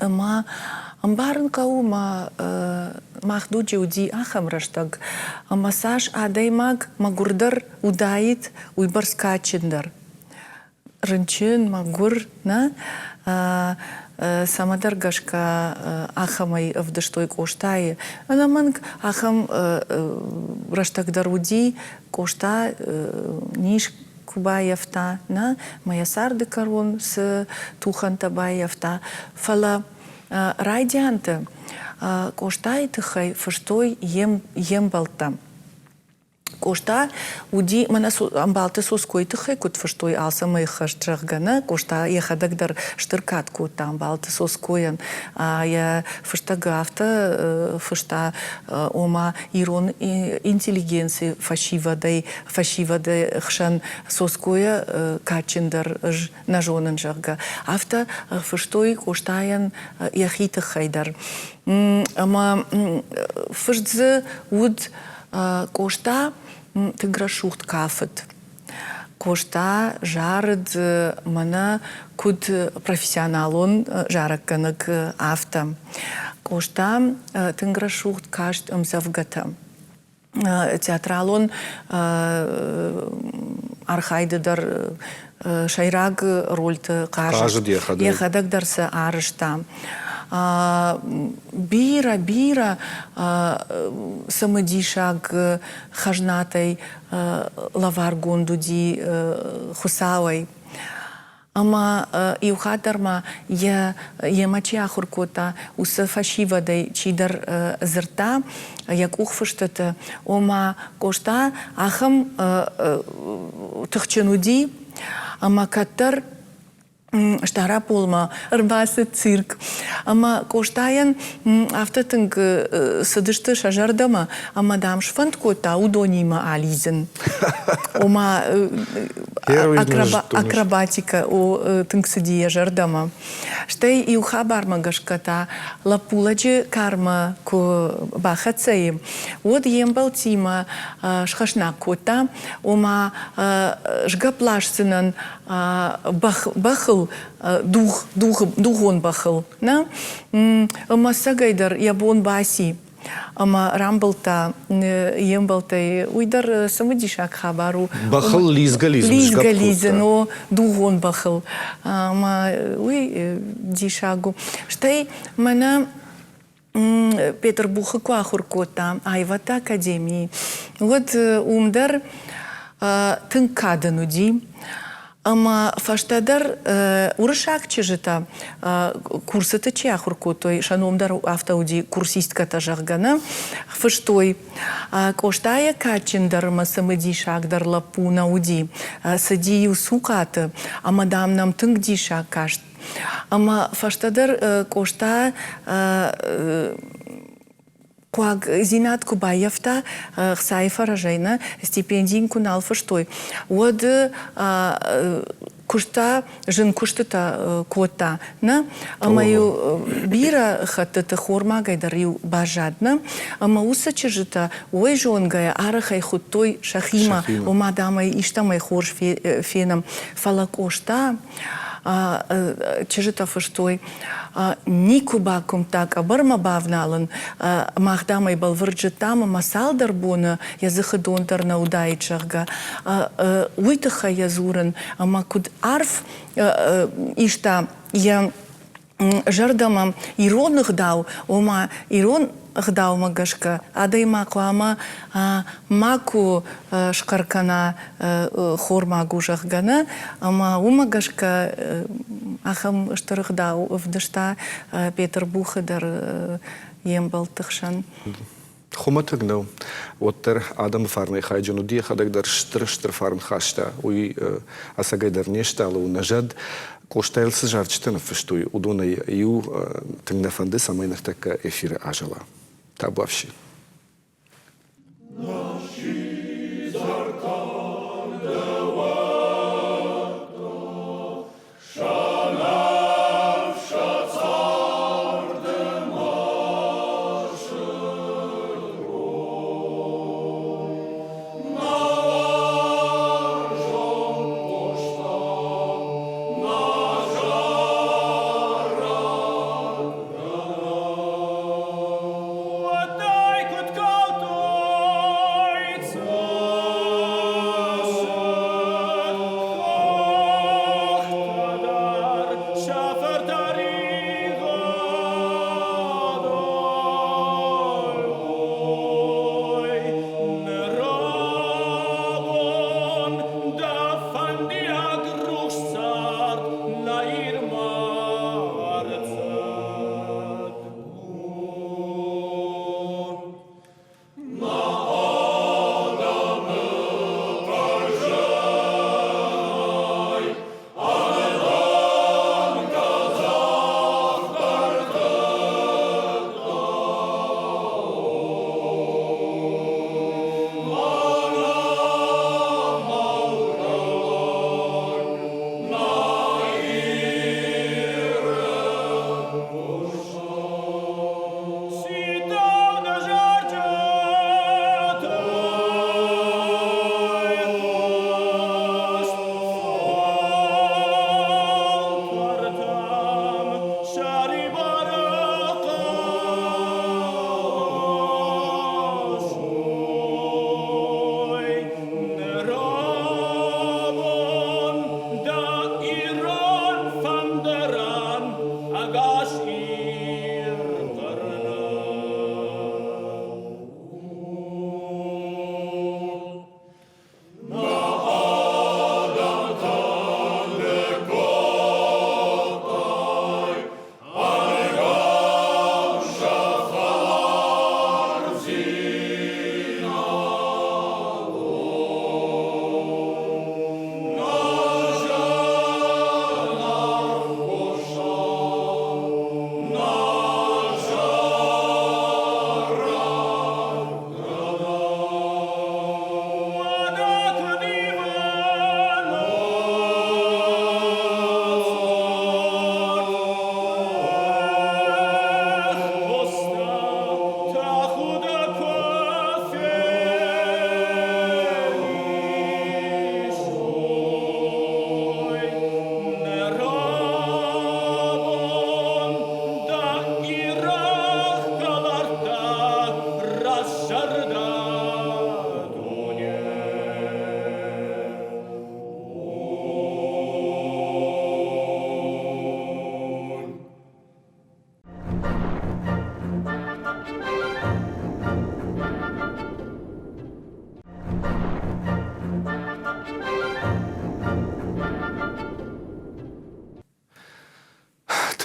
Ӕмӕ ӕмбарын хъӕуы, мӕ мах дуджы уыди ахӕм рӕстӕг, ӕмӕ цас адӕймаг мӕгуырдӕр уыдаид, уыйбӕрц кадджындӕр. Рынчын, мӕгуыр, нӕ? Цӕмӕдӕр гӕсгӕ ахӕмӕй ӕвдыстой Къостайы. Ӕнӕмӕнг ахӕм рӕстӕг дӕр уыди, Къоста низ куы баййӕфта, нӕ, мӕ йӕ царды кӕрон цы тухӕнтӕ баййӕфта, фӕлӕ райдианты Къостайы тыххӕй фыстой йе мбӕлттӕ. Къоста уыди, мӕнӕ ӕмбалты Соскойы тыххӕй куыд фыстой алцӕмӕй хӕст, зӕгъгӕ, нӕ, Къоста йӕхӕдӕг дӕр стыр кад кодта ӕмбалты Соскойӕн. Йӕ фыстӕгы афтӕ фыста, ома ирон интеллигенци фӕсивӕдӕй фӕсивӕды хсӕн Соскойӕ кадджындӕр ӕз нӕ зонын, зӕгъгӕ. Афтӕ фыстой Къостайӕн йӕхи тыххӕй дӕр. Ӕмӕ фыст дзы уыд Къоста тынг рӕсугъд кафыд. Къоста зарыд мӕнӕ куыд профессионалон зарӕггӕнӕг, афтӕ. Къоста тынг рӕсугъд каст ӕмдзӕвгӕтӕ. Театралон архайды дӕр сӕйраг рольты хъазыд, йӕхӕдӕг дӕр сӕ арызта. Бирӕ, бирӕ цымыдисаг хӕзнатӕй лӕваргонд уыди Хуыцауӕй. Ӕмӕ иу хатт дӕр ма йӕ йемӕ чи ахуыр кодта, уыцы фӕсивӕдӕй чидӕр дзырдта йӕ къухфыстыты, ома Къоста ахӕм тыхджын уыди, ӕмӕ кӕддӕр Стъараполмӕ ӕрбацыд цирк. Ӕмӕ Къостайӕн афтӕ тынг цыдысты сӕ зӕрдӕмӕ, ӕмӕ, дам, сфӕнд кодта уыдонимӕ алидзын. Ома акробатикӕ тынг цыди йӕ зӕрдӕмӕ. Стӕй иу хабармӕ гӕсгӕ та лӕппулӕджы кармӕ куы бахӕццӕ и, уӕд йе мбӕлттимӕ схӕснаг кодта, ома сгӕпп ласдзынӕн бӕхыл, дугъон бӕхыл. Нӕ? Ӕмӕ ӕцӕгӕйдӕр йӕ бон баци. Ӕмӕ рамбылдта йе мбӕлттӕй. Уый дӕр цымыдисаг хабар у. Бӕхыл лидзгӕ-лидзын Лидзгӕ-лидзын, о, дугъон бӕхыл. Ӕмӕ уый диссаг у. Стӕй мӕнӕ Петербургы куы ахуыр кодта аивӕдты академийы, уӕд уым дӕр тынг кадын уыди. Ӕмӕ фӕстӕдӕр уырыссаг чызджытӕ курсыты чи ахуыр кодтой, сӕ ном дӕр афтӕ уыди, курсисткӕтӕ, зӕгъгӕ, нӕ фыстой. Къостайӕ кадджындӕр ӕмӕ цымыдисагдӕр лӕппу нӕ уыди. Цыди-иу цухъаты, ӕмӕ, дам, нӕм тынг диссаг каст. Ӕмӕ фӕстӕдӕр Къоста хъуагдзинад куы баййӕфта хцайы фӕрӕзӕй нӕ, стипенди йын куы нал фыстой, уӕд куыста, зын куыстытӕ кодта, нӕ, ӕмӕ-иу бирӕ хӕттыты хормагӕй дӕр-иу баззад, нӕ, ӕмӕ уыцы чызджытӕ уый зонгӕйӕ арӕхӕй хуыдтой сӕхимӕ, ома, дам ӕй истӕмӕй хорз фенӕм. Фӕлӕ Къоста чызджытӕ фыстой, никуы бакуымдта къӕбӕрмӕ бавналын, мах, дам ӕй бӕлвырд зыдтам ӕмӕ цалдӕр боны йӕ дзыхы дон дӕр нӕ уыдаид, зӕгъгӕ. Уый тыххӕй йӕ дзурын, ӕмӕ куыд арф иста йӕ зӕрдӕмӕ ирон ӕгъдау, ома ирон ӕгъдаумӕ гӕсгӕ адӕймаг хъуамӕ макуы схъӕр кӕна хормаг у, зӕгъгӕ, нӕ, ӕмӕ уымӕ гӕсгӕ ахӕм стыр ӕгъдау ӕвдыста Петербургы дӕр йе мбӕлтты хсӕн. Хуымӕтӕг нӕу. Уӕддӕр адӕмы фарнӕй хайджын уыди, йӕхӕдӕг дӕр стыр-стыр фарн хаста. Уый ӕцӕгӕйдӕр не стъалы у, нӕ зӕд. Къостайыл цы зарджытӕ ныффыстой, уыдонӕй иу тынг нӕ фӕнды, цӕмӕй ныртӕккӕ эфиры азӕла. Табуафси.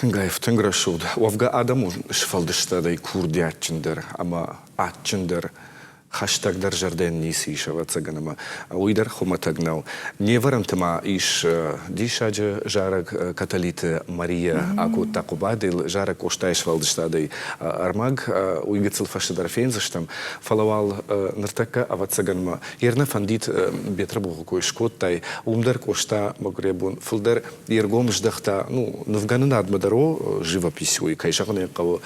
Тынг аив, тынг рӕсугъд. Уӕвгӕ адӕмон сфӕлдыстадӕй курдиатджындӕр ӕмӕ адджындӕр хӕстӕгдӕр зӕрдӕйӕн ницы ис, ӕвӕццӕгӕн, ӕмӕ уый дӕр хуымӕтӕг нӕу. Не вӕрӕнты ма ис диссаджы зарӕг Каталиты Мария акодта Хъуыбадыйыл, зарӕг Къостайы сфӕлдыстадӕй ӕрмӕг, уый гыццыл фӕстӕдӕр фендзыстӕм. Фӕлӕ уал ныртӕккӕ, ӕвӕццӕгӕн мӕ йе нӕ фӕндид Бетрабогъы кой скодтай, уым дӕр Къоста мӕгуыр бон фылдӕр йе ргом здӕхта, ну, нывгӕнынадмӕ дӕр о, живопись уый, кӕй зӕгъын ӕй хъӕуы,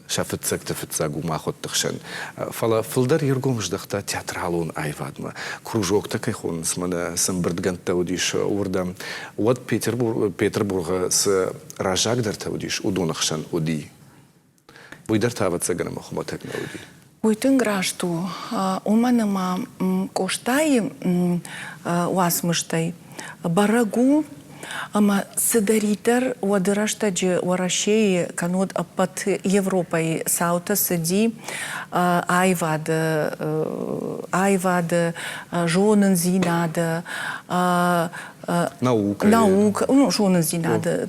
сӕ фыццӕгты фыццаг у махуӕтты хсӕн. Фӕлӕ фылдӕр йе ргом здӕхта театралон аивадмӕ. Кружоктӕ кӕй хонынц, мӕнӕ цы ӕмбырдгӕндтӕ уыдис уырдӕм, уӕд Петербургы цы раззагдӕртӕ уыдис, уыдоны хсӕн уыди. Уый дӕр та, ӕвӕццӕгӕн, ӕмӕ хуымӕтӕг нӕ уыди. Уый тынг раст у, уымӕн ӕмӕ Къостайы уацмыстӕй бӕрӕг у, ӕмӕ цыдӕриддӕр уӕды рӕстӕджы Уӕрӕсейы кӕннод ӕппӕт Европӕйы цаутӕ цыди аивады, аивады зонындзинады, наукӕйы, ну, зонындзинады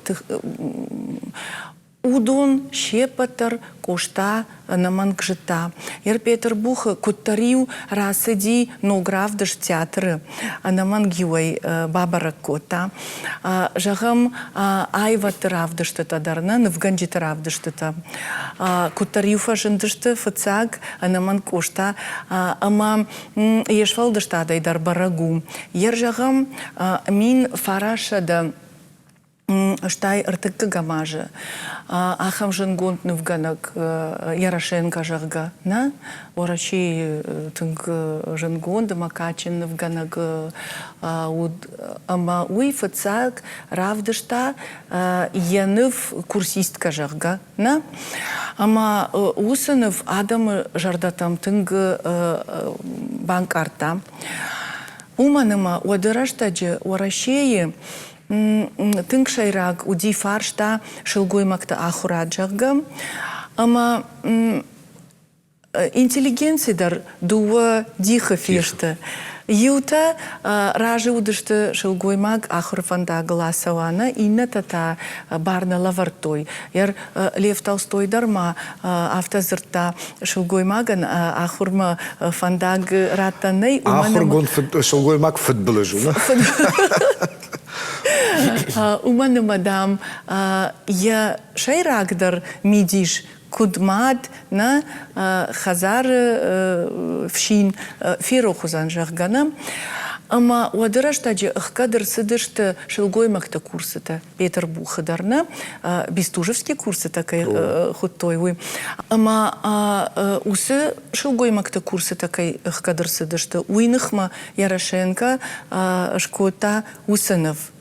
Уыдон се ппӕт дӕр Къоста ӕнӕмӕнг зыдта. Ер-Петербургы куыддӕр-иу рацыди ног равдыст театры, ӕнӕмӕнг-иу ӕй бабӕрӕг кодта. Зӕгъӕм, аивӕдты равдыстытӕ дӕр нӕ, нывгӕнджыты равдыстытӕ. Куыддӕр-иу фӕзындысты фыццаг, ӕнӕмӕнг Къоста ӕмӕ йе сфӕлдыстадӕй дӕр бӕрӕг у. Ер, зӕгъӕм, 1900 Стай ӕртыккӕгӕм азы ахӕм зындгонд нывгӕнӕг Ярошенко, зӕгъгӕ, нӕ Уӕрӕсейы тынг зындгонд ӕмӕ кадджын нывгӕнӕг уыд. Ӕмӕ уый фыццаг равдыста йӕ ныв «Курсисткӕ», зӕгъгӕ, нӕ? Ӕмӕ уыцы ныв адӕмы зӕрдӕтӕм тынг банкъардта. Уымӕн ӕмӕ уӕды рӕстӕджы Уӕрӕсейы Тынг сӕйраг уыди фарста сылгоймӕгты ахуырад, зӕгъгӕ. Ӕмӕ интеллигенци дӕр дыууӕ дихы фесты. Иутӕ разы уыдысты сылгоймаг ахуыры фӕндагыл ацӕуа, нӕ иннӕтӕ та бар нӕ лӕвӕрдтой. Лев Толстой дӕр ма афтӕ дзырдта, сылгоймагӕн ахуырмӕ фӕндаг раттӕн нӕй. Ахуыргонд сылгоймаг фыдбылыз у, Уымӕн ӕмӕ, дам, йӕ сӕйрагдӕр мидис куыд мад, нӕ хӕдзары фсин ферох уыдзӕн, зӕгъгӕ, нӕ. Ӕмӕ уӕды рӕстӕджы ӕхгӕд ӕрцыдысты сылгоймӕгты курсытӕ. Петербургы дӕр нӕ Бестужевские курсытӕ кӕй хуыдтой, уый. Ӕмӕ уыцы сылгоймӕгты курсытӕ кӕй ӕхгӕд ӕрцыдысты, уый ныхмӕ Ярошенко скодта уыцы ныв.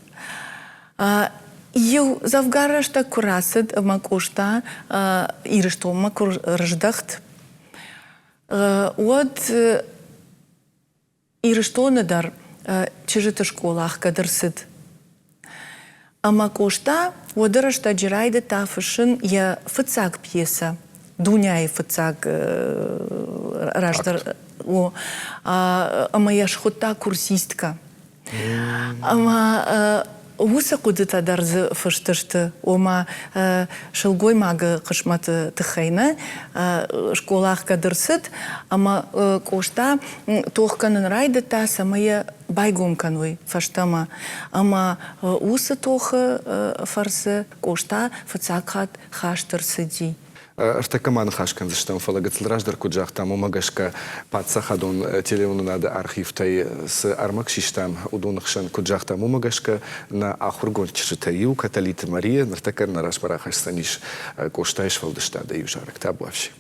Иу дзӕвгар рӕстӕг куы рацыд ӕмӕ Къоста Ирыстонмӕ куы рыздӕхт, уӕд Ирыстоны дӕр чызджыты скъола ӕхгӕд ӕрцыд. Ӕмӕ Къоста уӕды рӕстӕджы райдыдта фыссын йӕ фыццаг пьесӕ, Дуняйы фыццаг раздӕр, о, ӕмӕ йӕ схуыдта «Курсисткӕ». Ӕмӕ уыцы хъуыдытӕ дӕр дзы фыст сты, ома сылгоймагы хъысмӕты тыххӕй нӕ скъола ӕхгӕд ӕрцыд, ӕмӕ Къоста тох кӕнын райдыдта, цӕмӕй йӕ байгом кӕной фӕстӕмӕ. Ӕмӕ уыцы тохы фӕрцы Къоста фыццаг хатт хаст ӕрцыди. Ӕртӕккӕ ма ныхас кӕндзыстӕм, фӕлӕ гыццыл раздӕр куыд загътам, уымӕ гӕсгӕ паддзахадон телеуынынады архивтӕй цы ӕрмӕг систам, уыдоны хсӕн, куыд загътам, уымӕ гӕсгӕ нӕ ахуыргонд чызджытӕй иу, Каталиты Мария, ныртӕккӕ нӕ размӕ рахӕсдзӕнис Къостайы сфӕлдыстадӕй иу зарӕг. Табуафси.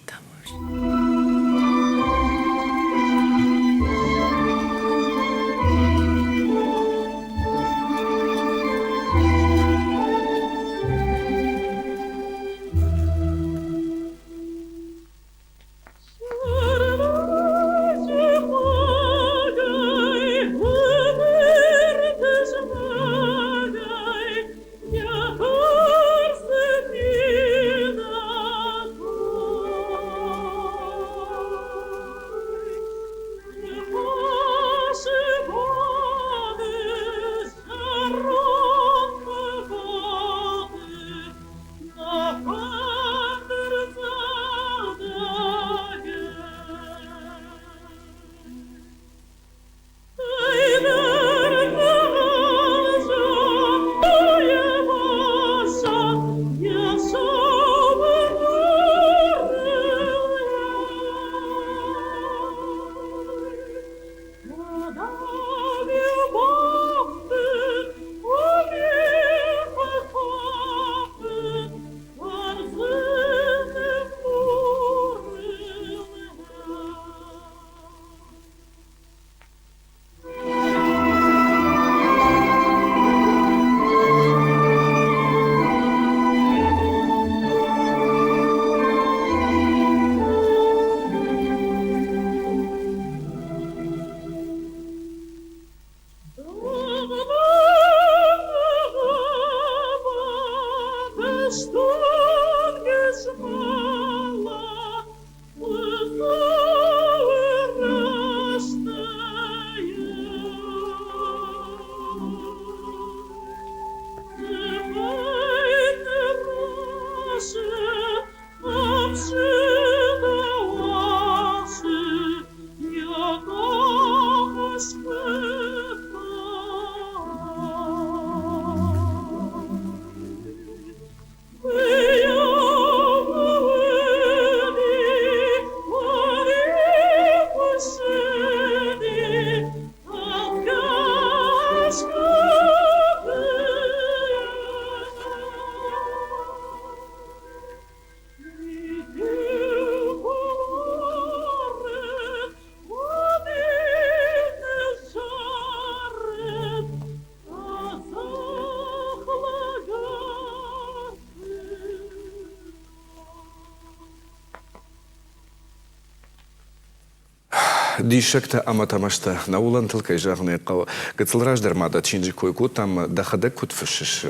Диссӕгтӕ ӕмӕ тӕмӕстӕ нӕ уылӕнтыл, кӕй зӕгъын ӕй хъӕуы. Гыццыл раздӕр ма дӕ чиныджы кой кодтам, дӕхӕдӕг куыд фыссыс,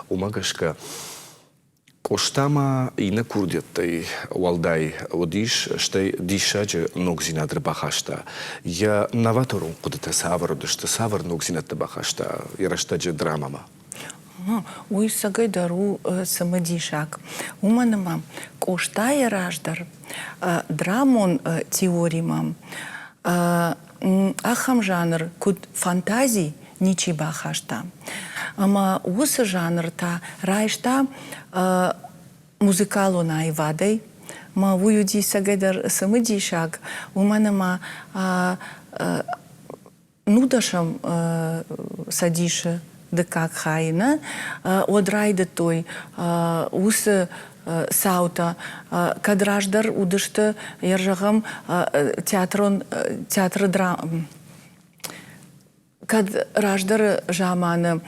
уымӕ гӕсгӕ Къоста ма иннӕ курдиӕттӕй уӕлдай уыдис, стӕй диссаджы ногдзинад ӕрбахаста. Йӕ новаторон хъуыдытӕ цавӕр уыдысты, цавӕр ногдзинӕдтӕ бахаста йӕ рӕстӕджы драмӕмӕ? Уый цӕгӕйдӕр у цымыдисаг. Уымӕн ӕмӕ Къостайы раздӕр драмон теоримӕ ахӕм жанр, куыд фантази, ничи бахаста. Ӕмӕ уыцы жанр та райста музыкалон аивадӕй. Мӕ уый уыди цӕгӕйдӕр цымыдисаг, уымӕн ӕмӕ нудӕсӕм цӕдисы дыккаг хайы нӕ, уӕд райдыдтой уыцы цаутӕ, кӕд раздӕр уыдысты, йӕ зӕгъӕм, театрон театры кӕд раздӕры заманы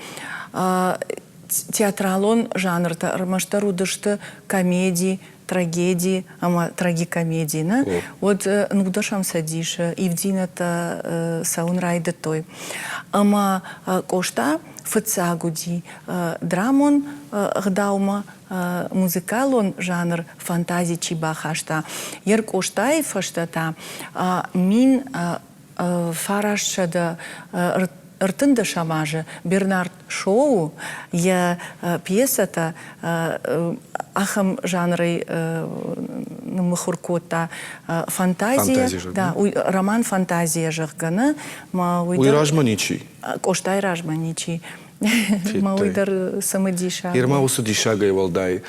театралон жанртӕ ӕрмӕстдӕр уыдысты комеди, трагеди ӕмӕ трагикомеди, нӕ, уӕд нудӕсӕм цӕдисы ивддзинӕдтӕ цӕуын райдыдтой. Ӕмӕ Къоста фыццаг уыди драмон ӕгъдаумӕ музыкалон жанр фантази чи бахаста. Йе Къостайы фӕстӕ та 1913 азы Бернард Шоу йӕ пьесӕтӕ ахӕм жанрӕй ныммыхуыр кодта фантазия, да, уый роман «Фантазия», зӕгъгӕ, нӕ? Уый размӕ ничи? Къостайы размӕ ничи. Ма уый дӕр цымыдисаг. Ирма уыцы диссагӕй уӕлдай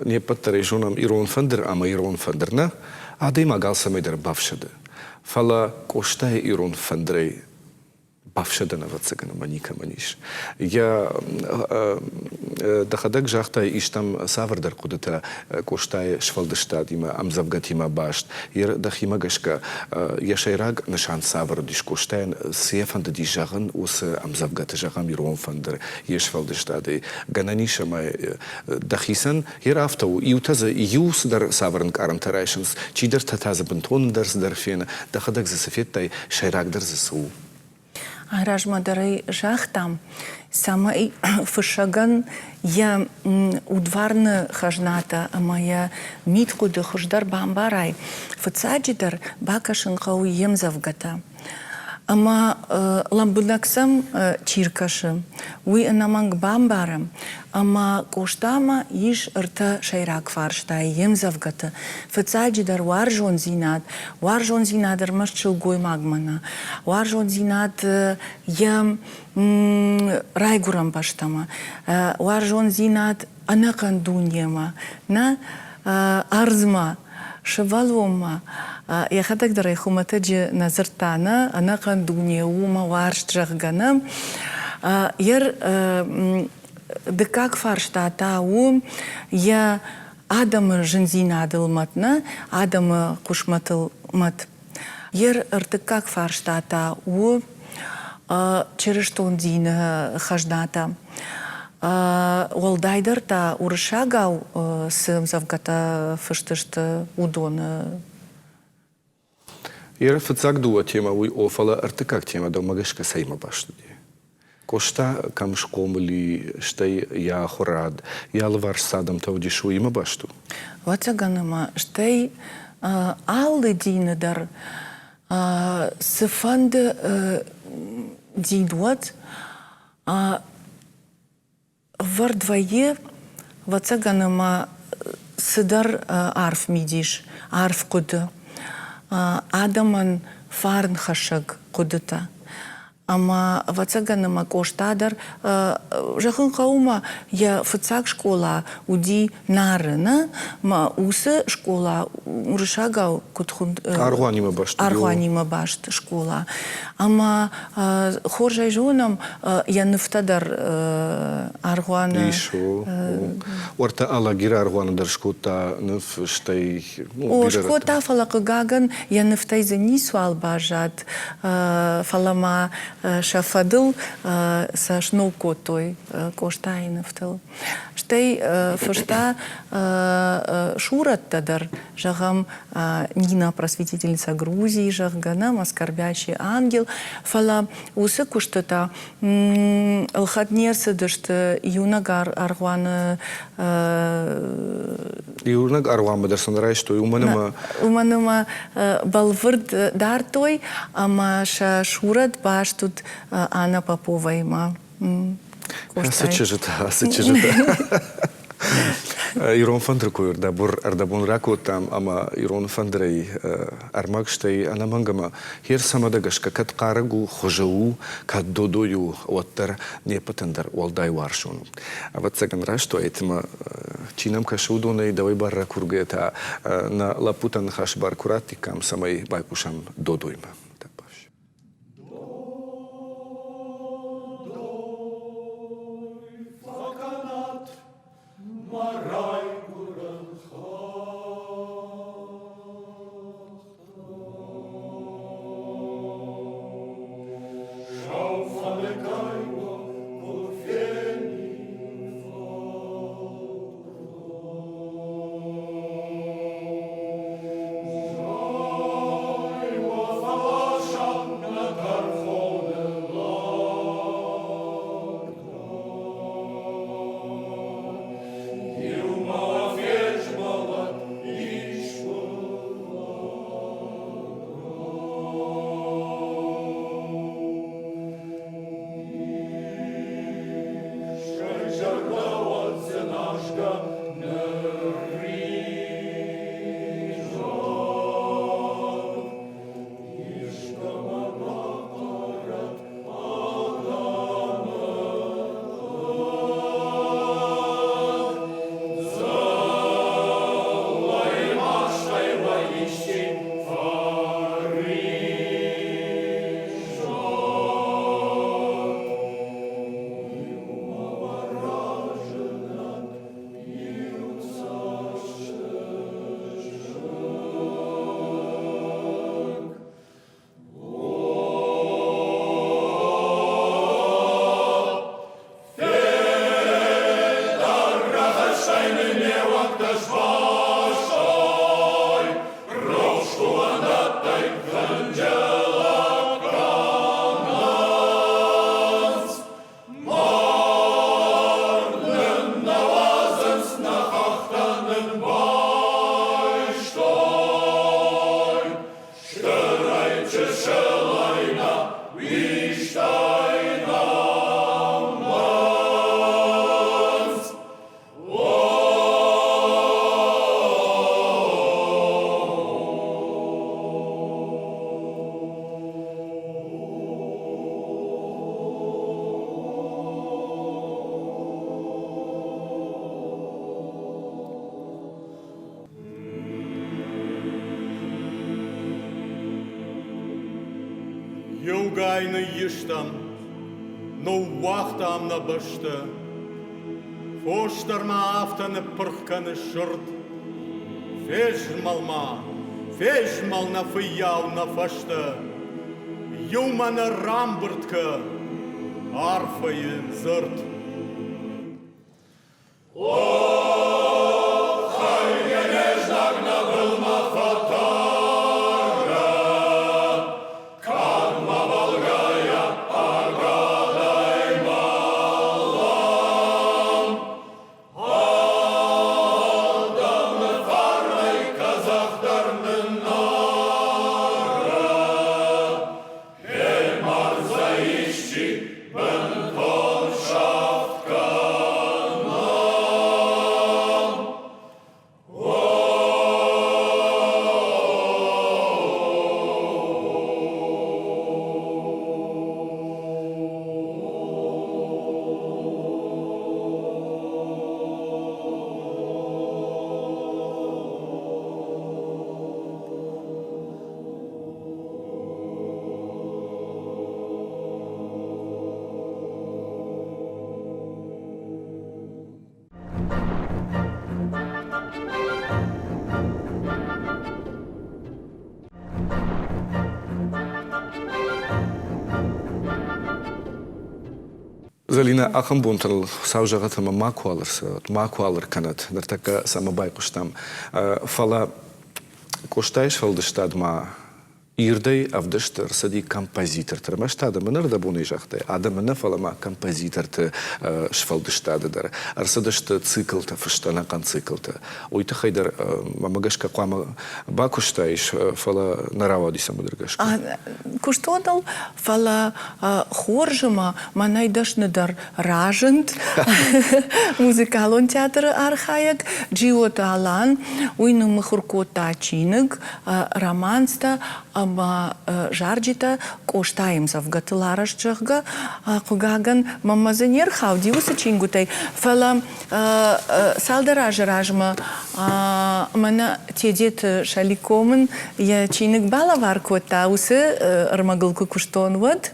не ппӕт дӕр ӕй зонӕм ирон фӕндыр ӕмӕ ирон фӕндыр, нӕ? Адӕймаг алцӕмӕй дӕр бафсӕды. Фӕлӕ Къостайы ирон фӕндырӕй бафсӕдӕн, ӕвӕццӕгӕн, ӕмӕ никӕмӕн ис. Йӕ дӕхӕдӕг загътай, истӕм цавӕрдӕр хъуыдытӕ Къостайы сфӕлдыстадимӕ, ӕмдзӕвгӕтимӕ баст. Дӕхимӕ гӕсгӕ йӕ сӕйраг нысан цавӕр уыдис Къостайӕн, цы йӕ фӕндыди зӕгъын уыцы ӕмдзӕвгӕты, зӕгъӕм, ирон фӕндыр йе сфӕлдыстадӕй? Гӕнӕн ис ӕмӕ дӕхицӕн Йе афтӕ у, иутӕ дзы иу цыдӕр цавӕр ӕнкъарӕнтӕ райсынц, чидӕртӕ та дзы бынтон ӕндӕр цыдӕр фены, дӕхӕдӕг дзы цы федтай, сӕйрагдӕр дзы цы у? Размӕ дӕр ӕй загътам, цӕмӕй фыссӕгӕн йӕ удварны хӕзнатӕ ӕмӕ йӕ мидхъуыды хуыздӕр бамбарай, фыццаджыдӕр бакӕсын хъӕуы йе мдзӕвгӕтӕ. Ӕмӕ лӕмбынӕг сӕм чи ркӕсы, уый ӕнӕмӕнг бамбарӕм, ӕмӕ Къостамӕ ис ӕртӕ сӕйраг фарстайы йе мдзӕвгӕты. Фыццаджыдӕр уарзондзинад, уарзондзинад ӕрмӕст сылгоймагмӕ нӕ, уарзондзинад йӕ райгуырӕн бӕстӕмӕ, уарзондзинад ӕнӕхъӕн дунемӕ, нӕ ӕрдзмӕ, сывӕллонмӕ. Йӕхӕдӕг дӕр ӕй хуымӕтӕджы нӕ дзырдта, нӕ, ӕнӕхъӕн дуне у мӕ уарзт, зӕгъгӕ, нӕ. Йе дыккаг фарста та у йӕ адӕмы зындзинадыл мӕт, нӕ, адӕмы хъысмӕтыл мӕт. Йе ртыккаг фарста та у чырыстон дины хӕзнатӕ. Уӕлдайдӕр та уырыссагау цы ӕмдзӕвгӕтӕ фыст сты, уыдоны. Йе фыццаг дыууӕ темӕ уый о, фӕлӕ ӕртыккаг темӕ дӕумӕ гӕсгӕ цӕимӕ баст уыди? Къоста кӕм схъомыл и, стӕй йӕ ахуырад, йӕ алыварс цы адӕмтӕ уыдис, уыимӕ баст у? Ӕвӕццӕгӕн ӕмӕ стӕй алы дины дӕр цыфӕнды дин уӕд, ӕвӕрд вӕййы, ӕвӕццӕгӕн ӕмӕ цыдӕр арф мидис, арф хъуыды, адӕмӕн фарнхӕссӕг хъуыдытӕ. Ӕмӕ, ӕвӕццӕгӕн, ӕмӕ Къоста дӕр, зӕгъын хъӕуы ма, йӕ фыццаг скъола уыди Нары, нӕ? Мӕ уыцы скъола уырыссагау куыд хуынд? Аргъуанимӕ баст. Аргъуанимӕ баст скъола. Ӕмӕ хорз ӕй зонӕм, йӕ нывтӕ дӕр аргъуаны. Ис, о. Уӕртӕ Алагиры аргъуаны дӕр скодта ныв, стӕй О, скодта, фӕлӕ хъыгагӕн йӕ нывтӕй дзы ницуал баззад. Фӕлӕ ма. сӕ фӕдыл сӕ сног кодтой Къостайы нывтыл. Стӕй фыста сурӕттӕ дӕр, зӕгъӕм, Нина просветительница Грузии, зӕгъгӕ, нӕ Оскорбящий ангел, фӕлӕ уыцы куыстытӕ ӕлхӕд не рцыдысты иунӕг аргъуаны Иунӕг аргъуанмӕ дӕр сын райстой, уымӕн ӕмӕ Уымӕн ӕмӕ бӕлвырд дардтой ӕмӕ сӕ сурӕт баст уыд Анна Поповаимӕ. Ацы чызджытӕ, ацы чызджытӕ. Ирон фӕндыр кой ӕрдӕбон ракодтам ӕмӕ ирон фӕндырӕй ӕрмӕг стӕй ӕнӕмӕнг ӕмӕ хер цӕмӕдӕ гӕсгӕ кӕд хъарӕг у, хуызы у, кӕд додой у, уӕддӕр не ппӕтӕн дӕр уӕлдай уарзон у. Ӕвӕццӕгӕн раст уаид ӕмӕ чи нӕм кӕсы, уыдонӕй дӕуӕй бар ракургӕйӕ та нӕ лӕппутӕн ныхасы бар куы раттиккам, цӕмӕй байхъусӕм Додоймӕ. Иугай ныййистам, ныууагътам нӕ бӕстӕ. Фос дӕр ма афтӕ ныппырх кӕны сырд. Фезмӕл-ма, фезмӕл нӕ фыййау нӕ фӕстӕ. Иумӕ нӕ рамбырд кӕ арфӕйы дзырд. Зӕлинӕ, ахӕм бонтыл Хуыцау зӕгъӕт ӕмӕ макуал ӕрцӕуӕд, макуал ӕркӕнӕд, ныртӕккӕ цӕмӕ байхъуыстам. Фӕлӕ Къостайы сфӕлдыстад ма ирдӕй ӕвдыст ӕрцыди композиторты. Ӕрмӕст адӕмы ныр дӕ загътай, адӕмы нӕ, фӕлӕ ма композиторты сфӕлдыстады дӕр ӕрцыдысты циклтӕ, фыст ӕнӕхъӕн циклтӕ. Уый тыххӕй дӕр мӕмӕ гӕсгӕ хъуамӕ бакуыстаис, фӕлӕ нӕ рауади цӕмӕдӕр гӕсгӕ. Куыстон ыл, фӕлӕ хорз ӕмӕ мӕнӕй дӕсныдӕр разынд музыкалон театры архайӕг Джиоты Алан. Уый ныммыхуыр кодта чиныг, романстӕ ӕмӕ зарджытӕ Къостайы ӕмдзӕвгӕтыл арӕзт, зӕгъгӕ. Хъыгагӕн, мӕнмӕ дзы не рхауди уыцы чингуытӕй, фӕлӕ цалдӕр азы размӕ мӕнӕ Тедеты Шалико мын йӕ чиныг балӕвар кодта, уыцы ӕрмӕгыл куы куыстон, уӕд.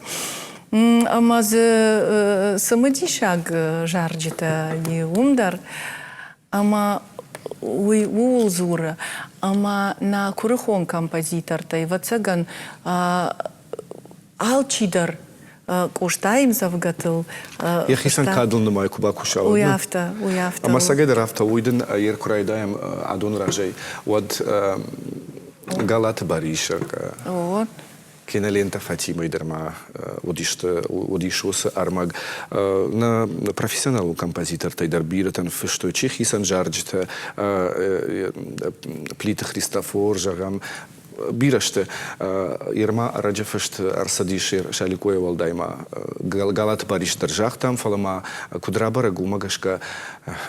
Ӕмӕ дзы цымыдисаг зарджытӕ и уым дӕр. Ӕмӕ уый ууыл дзуры, ӕмӕ нӕ куырыхон композитортӕй, ӕвӕццӕгӕн, алчидӕр Къостайы ӕмдзӕвгӕтыл Йӕхицӕн кадыл нымайы куы бакуса, уый афтӕ, уый афтӕ. Ӕмӕ цӕгӕйдӕр афтӕ, уый дын ер куы райдайӕм адоны разӕй, уӕд Галаты Барис, Кинолентӕ Фатимӕй дӕр ма уыдисты, уыдис уыцы ӕрмӕг. Нӕ профессионалон композитортӕй дӕр бирӕтӕн фыстой чи хицӕн зарджытӕ, Плиты Христофор, зӕгъӕм, бирӕ сты. Ерма ӕрӕджы фыст ӕрцыдис Шаликойӕ уӕлдай ма Галаты Барис дӕр загътам, фӕлӕ ма куыд рабӕрӕг, уымӕ гӕсгӕ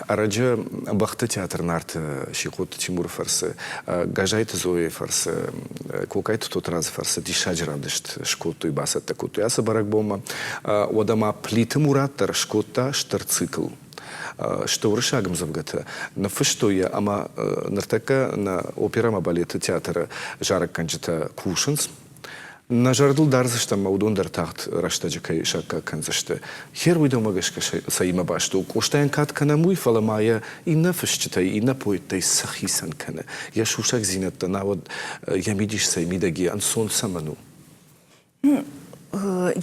ӕрӕджы бӕхты театр Нарты Сихъоты Тимуры фӕрцы, Газайты Зояйы фӕрцы, Кокайты Тотрадзы фӕрцы диссаджы равдыст скодтой, бацӕттӕ кодтой ацы бӕрӕгбонмӕ. Уӕдӕ ма Плиты Мурат дӕр скодта стыр цикл. Сты уырыссаг ӕмдзӕвгӕтӕ, ныффыстой йӕ ӕмӕ ныртӕккӕ нӕ оперӕ ӕмӕ балеты театры зарӕггӕнджытӕ кусынц. Нӕ зӕрдыл дардзыстӕм ӕмӕ уыдон дӕр тагъд рӕстӕджы кӕй саккаг кӕндзысты. Хер уыдонмӕ гӕсгӕ цӕимӕ баст у, Къостайӕн кад кӕнӕм уый, фӕлӕ ма йӕ иннӕ фысджытӕй, иннӕ поэттӕй цы хицӕн кӕны? Йӕ сусӕгдзинӕдтӕ, науӕд йӕ мидис цӕй мидӕг и, ӕнцон цӕмӕн у?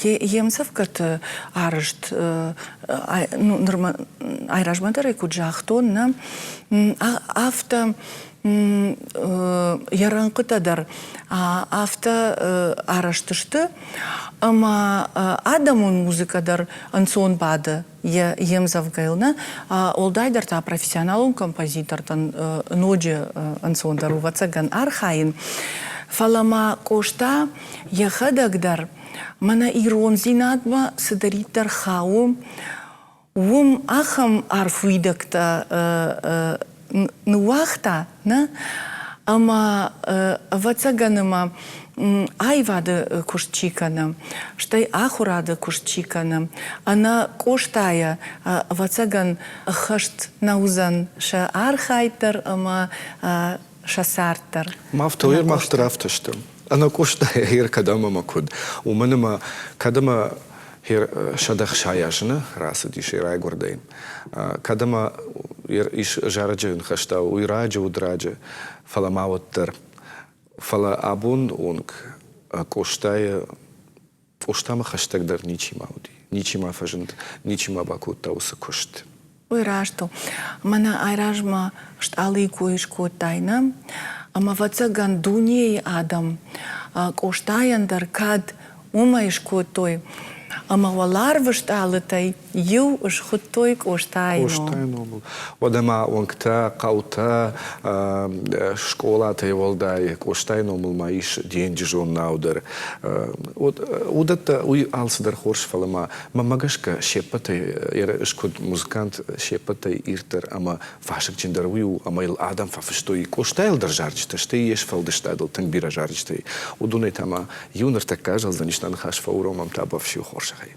Йе мдзӕвгӕты арӕзт нырма айразмӕ дӕр ӕй куыд загътон, нӕ, афтӕ йӕ рӕнхъытӕ дӕр афтӕ арӕзт сты, ӕмӕ адӕмон музыкӕ дӕр ӕнцон бады йе мдзӕвгӕйыл, нӕ, уӕлдайдӕр та профессионалон композитортӕн ноджы ӕнцондӕр у, ӕвӕццӕгӕн, архайын. Фӕлӕ ма Къоста йӕхӕдӕг дӕр мӕнӕ ирондзинадмӕ цыдӕриддӕр хауы, уым ахӕм арф уидӕгтӕ ныууагъта, нӕ? Ӕмӕ, ӕвӕццӕгӕн, ӕмӕ аивады куыст чи кӕны, стӕй ахуырады куыст чи кӕны, ӕнӕ Къостайӕ, ӕвӕццӕгӕн, ӕххӕст нӕ уыдзӕн сӕ архайд дӕр ӕмӕ сӕ цард дӕр. Ма афтӕ, мах дӕр афтӕ стӕм. Ӕнӕ Къостайӕ хер кӕдӕм ӕмӕ куыд? Уымӕн ӕмӕ кӕд ӕмӕ 160 азы нӕ рацыдис йӕ райгуырдӕй, кӕд ӕмӕ ис зарӕджы ныхӕстӕ, уый раджы уыд раджы, фӕлӕ ма уӕддӕр. Фӕлӕ абон онг Къостайы Къостамӕ хӕстӕгдӕр ничи ма уыди, ничи ма фӕзынд, ничи ма бакодта уыцы куыст. Уый раст у. Мӕнӕ айразмӕ стъалыйы кой скодтай, нӕ? Ӕмӕ, ӕвӕццӕгӕн, дунейы адӕм Къостайӕн дӕр кӕд уымӕй скодтой, ӕмӕ уӕларвы стъалытӕй иу схуыдтой Къостайы ном. Къостайы номыл. Уӕдӕ ма уынгтӕ, хъӕутӕ, скъолатӕй уӕлдай Къостайы номыл ма ис денджызон нау дӕр. Уыдӕттӕ уый алцыдӕр хорз, фӕлӕ ма мӕнмӕ гӕсгӕ се ппӕтӕй ӕз куыд музыкант се ппӕтӕй ирддӕр ӕмӕ вазыгджындӕр уый у, ӕмӕ йыл адӕм фӕфыстой Къостайыл дӕр зарджытӕ, стӕй йе сфӕлдыстадыл тынг бирӕ зарджытӕй. Уыдонӕй та ма иу ныртӕккӕ азӕлдзӕнис нӕ ныхас фӕуромӕм табуафсиу хорзӕхӕй.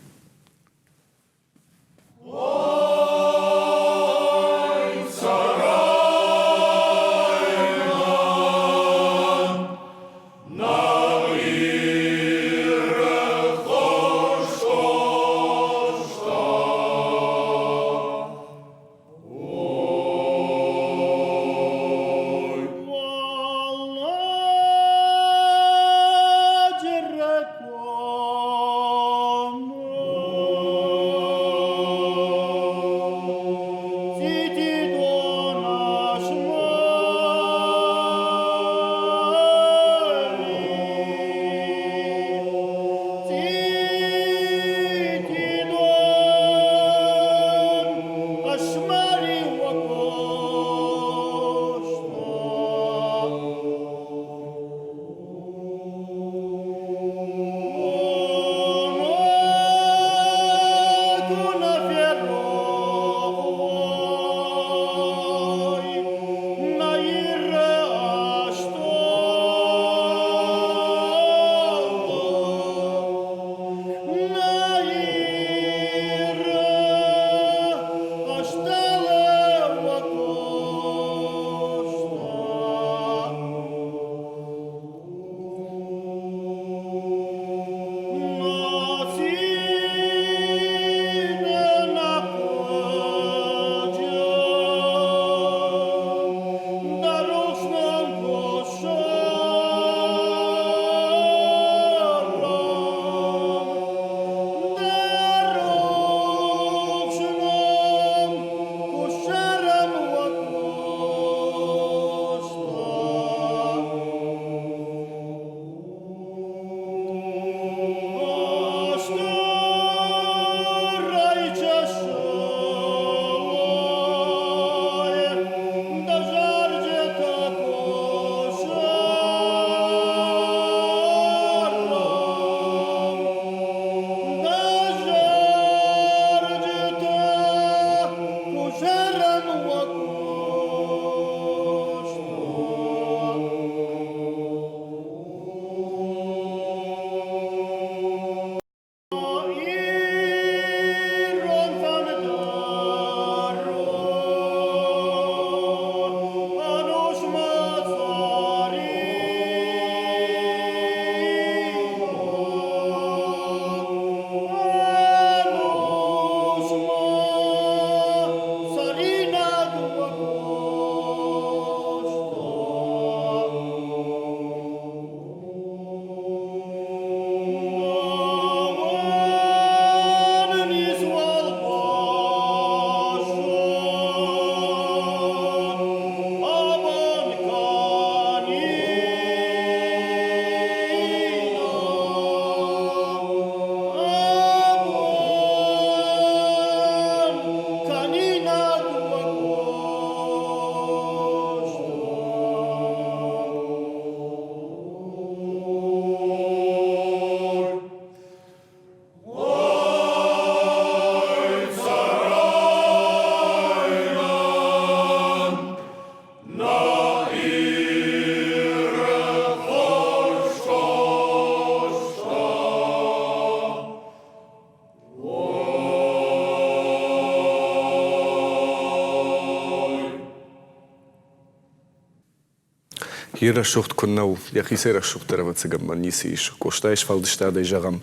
Йе рӕсугъд куыннӕ у, йӕхицӕй рӕсугъддӕр, ӕвӕццӕгӕн, мӕн ницы ис. Къостайы сфӕлдыстадӕй зӕгъӕм,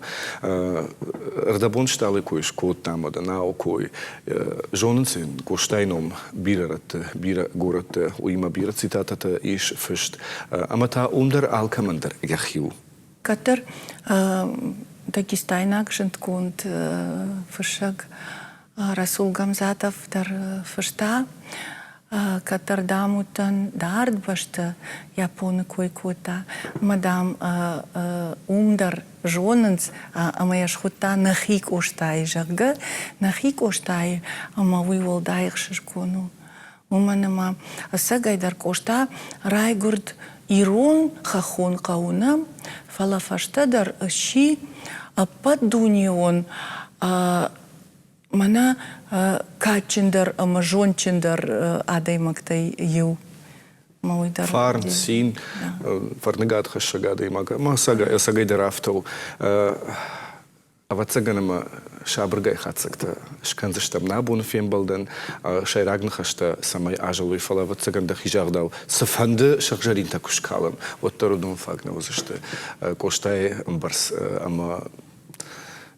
ӕрдӕбон стъалы кой скодтам, уӕдӕ науы кой. Зонынц ын Къостайы ном бирӕ рӕтты, бирӕ горӕтты, уыимӕ бирӕ цитатӕтӕ ис фыст. Ӕмӕ та уым дӕр алкӕмӕн дӕр йӕхи у. Кӕддӕр дагестайнаг зындгонд фыссӕг Расул Гамзатов дӕр фыста, кӕддӕр, дам, уыдтӕн дард бӕсты, Японы кой кодта, ӕмӕ, дам, уым дӕр зонынц, ӕмӕ йӕ схуыдта нӕхи Къостайы, зӕгъгӕ, нӕхи Къостайы, ӕмӕ уый уӕлдай ӕхсызгон у. Уымӕн ӕмӕ ӕцӕгӕйдӕр Къоста райгуырд ирон хӕххон хъӕуы нӕ, фӕлӕ фӕстӕдӕр сси ӕппӕтдунеон мӕнӕ кадджындӕр ӕмӕ зондджындӕр адӕймӕгтӕй иу. Фарн, цин, фӕрныгад хӕссӕг адӕймаг. Ӕмӕ ӕцӕгӕйдӕр афтӕ у. Ӕвӕццӕгӕн ӕмӕ сабыргай хатдзӕгтӕ скӕндзыстӕм нӕ абоны фембӕлдӕн. Сӕйраг ныхӕстӕ цӕмӕй азӕлой, фӕлӕ ӕвӕццӕгӕн дӕхи загъдау, цыфӕнды сыгъзӕринтӕ куы скалӕм, уӕддӕр уыдон фаг нӕ уыдзысты. Къостайы ӕмбӕрц ӕмӕ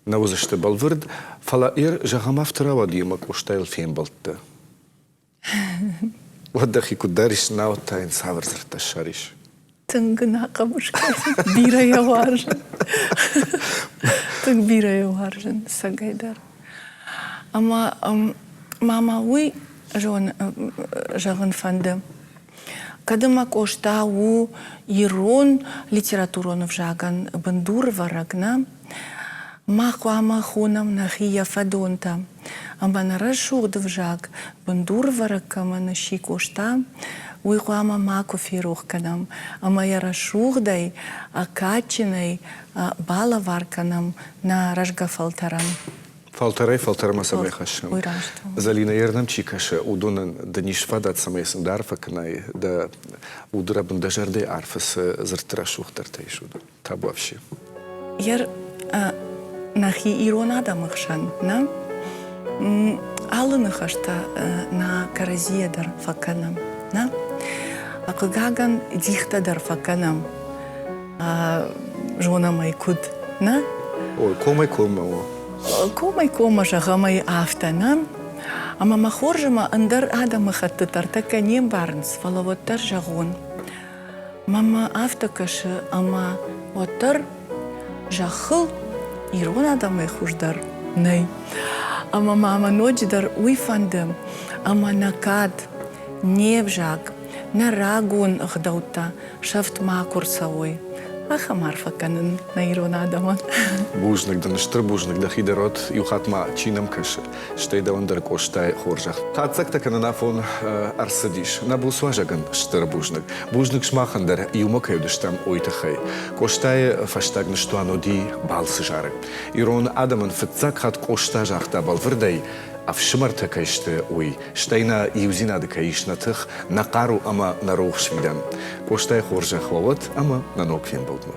нӕ уыдзысты бӕлвырд, фӕлӕ ир, зӕгъӕм, афтӕ рауади ӕмӕ Къостайыл фембӕлдтӕ. Уӕд дӕхи куыд дарис, науӕд та йын цавӕр дзырдтӕ ссарис? Тынг ын ахъӕбыс кӕнын, бирӕ йӕ уарзын. Тынг бирӕ йӕ уарзын, цӕгӕйдӕр. Ӕмӕ ма мӕ уый зӕгъын фӕнды, Кӕд ӕмӕ Къоста у ирон литературон ӕвзагӕн бындурӕвӕрӕг нӕ, мах хъуамӕ хонӕм нӕхи йӕ фӕдонтӕ. Ӕмӕ нӕ рӕсугъд ӕвзаг бындурӕвӕрӕг кӕмӕн сси Къоста, уый хъуамӕ макуы ферох кӕнӕм ӕмӕ йӕ рӕсугъдӕй, кадджынӕй балӕвар кӕнӕм нӕ рӕзгӕ фӕлтӕрӕн. Фӕлтӕрӕй-фӕлтӕрмӕ цӕмӕй хӕссӕм. Зӕлинӕ, ернӕм чи кӕсы, уыдонӕн дын ис фадат, цӕмӕй сын дӕ арфӕ кӕнай, дӕ удрӕбын дӕ зӕрдӕйы арфы цы дзырдты рӕсугъддӕртӕ ис, уыдон. Табуафси. Ер нӕхи ирон адӕмы хсӕн, нӕ алы ныхӕстӕ нӕ кӕрӕдзийӕ дӕр фӕкӕнӕм, нӕ? Хъыгагӕн, дихтӕ дӕр фӕкӕнӕм. Зонӕм ӕй куыд, нӕ? Ой, комӕй коммӕ у. Комӕй коммӕ зӕгъӕм ӕй афтӕ, нӕ? Ӕмӕ мӕ хорз ӕмӕ ӕндӕр адӕмыхӕттытӕ ӕртӕккӕ не мбарынц, фӕлӕ уӕддӕр зӕгъон. Мӕнмӕ афтӕ кӕсы, ӕмӕ уӕддӕр зӕххыл ирон адӕмӕй хуыздӕр нӕй. Ӕмӕ ма мӕ ноджыдӕр уый фӕнды, ӕмӕ нӕ кад, не взаг, нӕ рагон ӕгъдӕуттӕ сӕфт макуы рцӕуой. Ахӕм арфӕ кӕнын нӕ ирон адӕмӕн. Бузныг дын, стыр бузныг дӕхи дӕр уӕд, иу хатт ма чи нӕм кӕсы, стӕй дӕуӕн дӕр Къостайы хорзӕх. Хатдзӕгтӕ кӕнын афон ӕрцыдис. Нӕ буц уазӕгӕн стыр бузныг. Бузныг сымахӕн дӕр, иумӕ кӕй уыдыстӕм, уый тыххӕй. Къостайы фӕстаг ныстуан уыди балцы зарӕг. Ирон адӕмӕн фыццаг хатт Къоста загъта бӕлвырдӕй, ӕфсымӕртӕ кӕй сты, уый, стӕй нӕ иудзинады кӕй ис нӕ тых, нӕ хъару ӕмӕ нӕ рухс фидӕн. Къостайы хорзӕх уӕ уӕд ӕмӕ нӕ ног фембӕлдмӕ.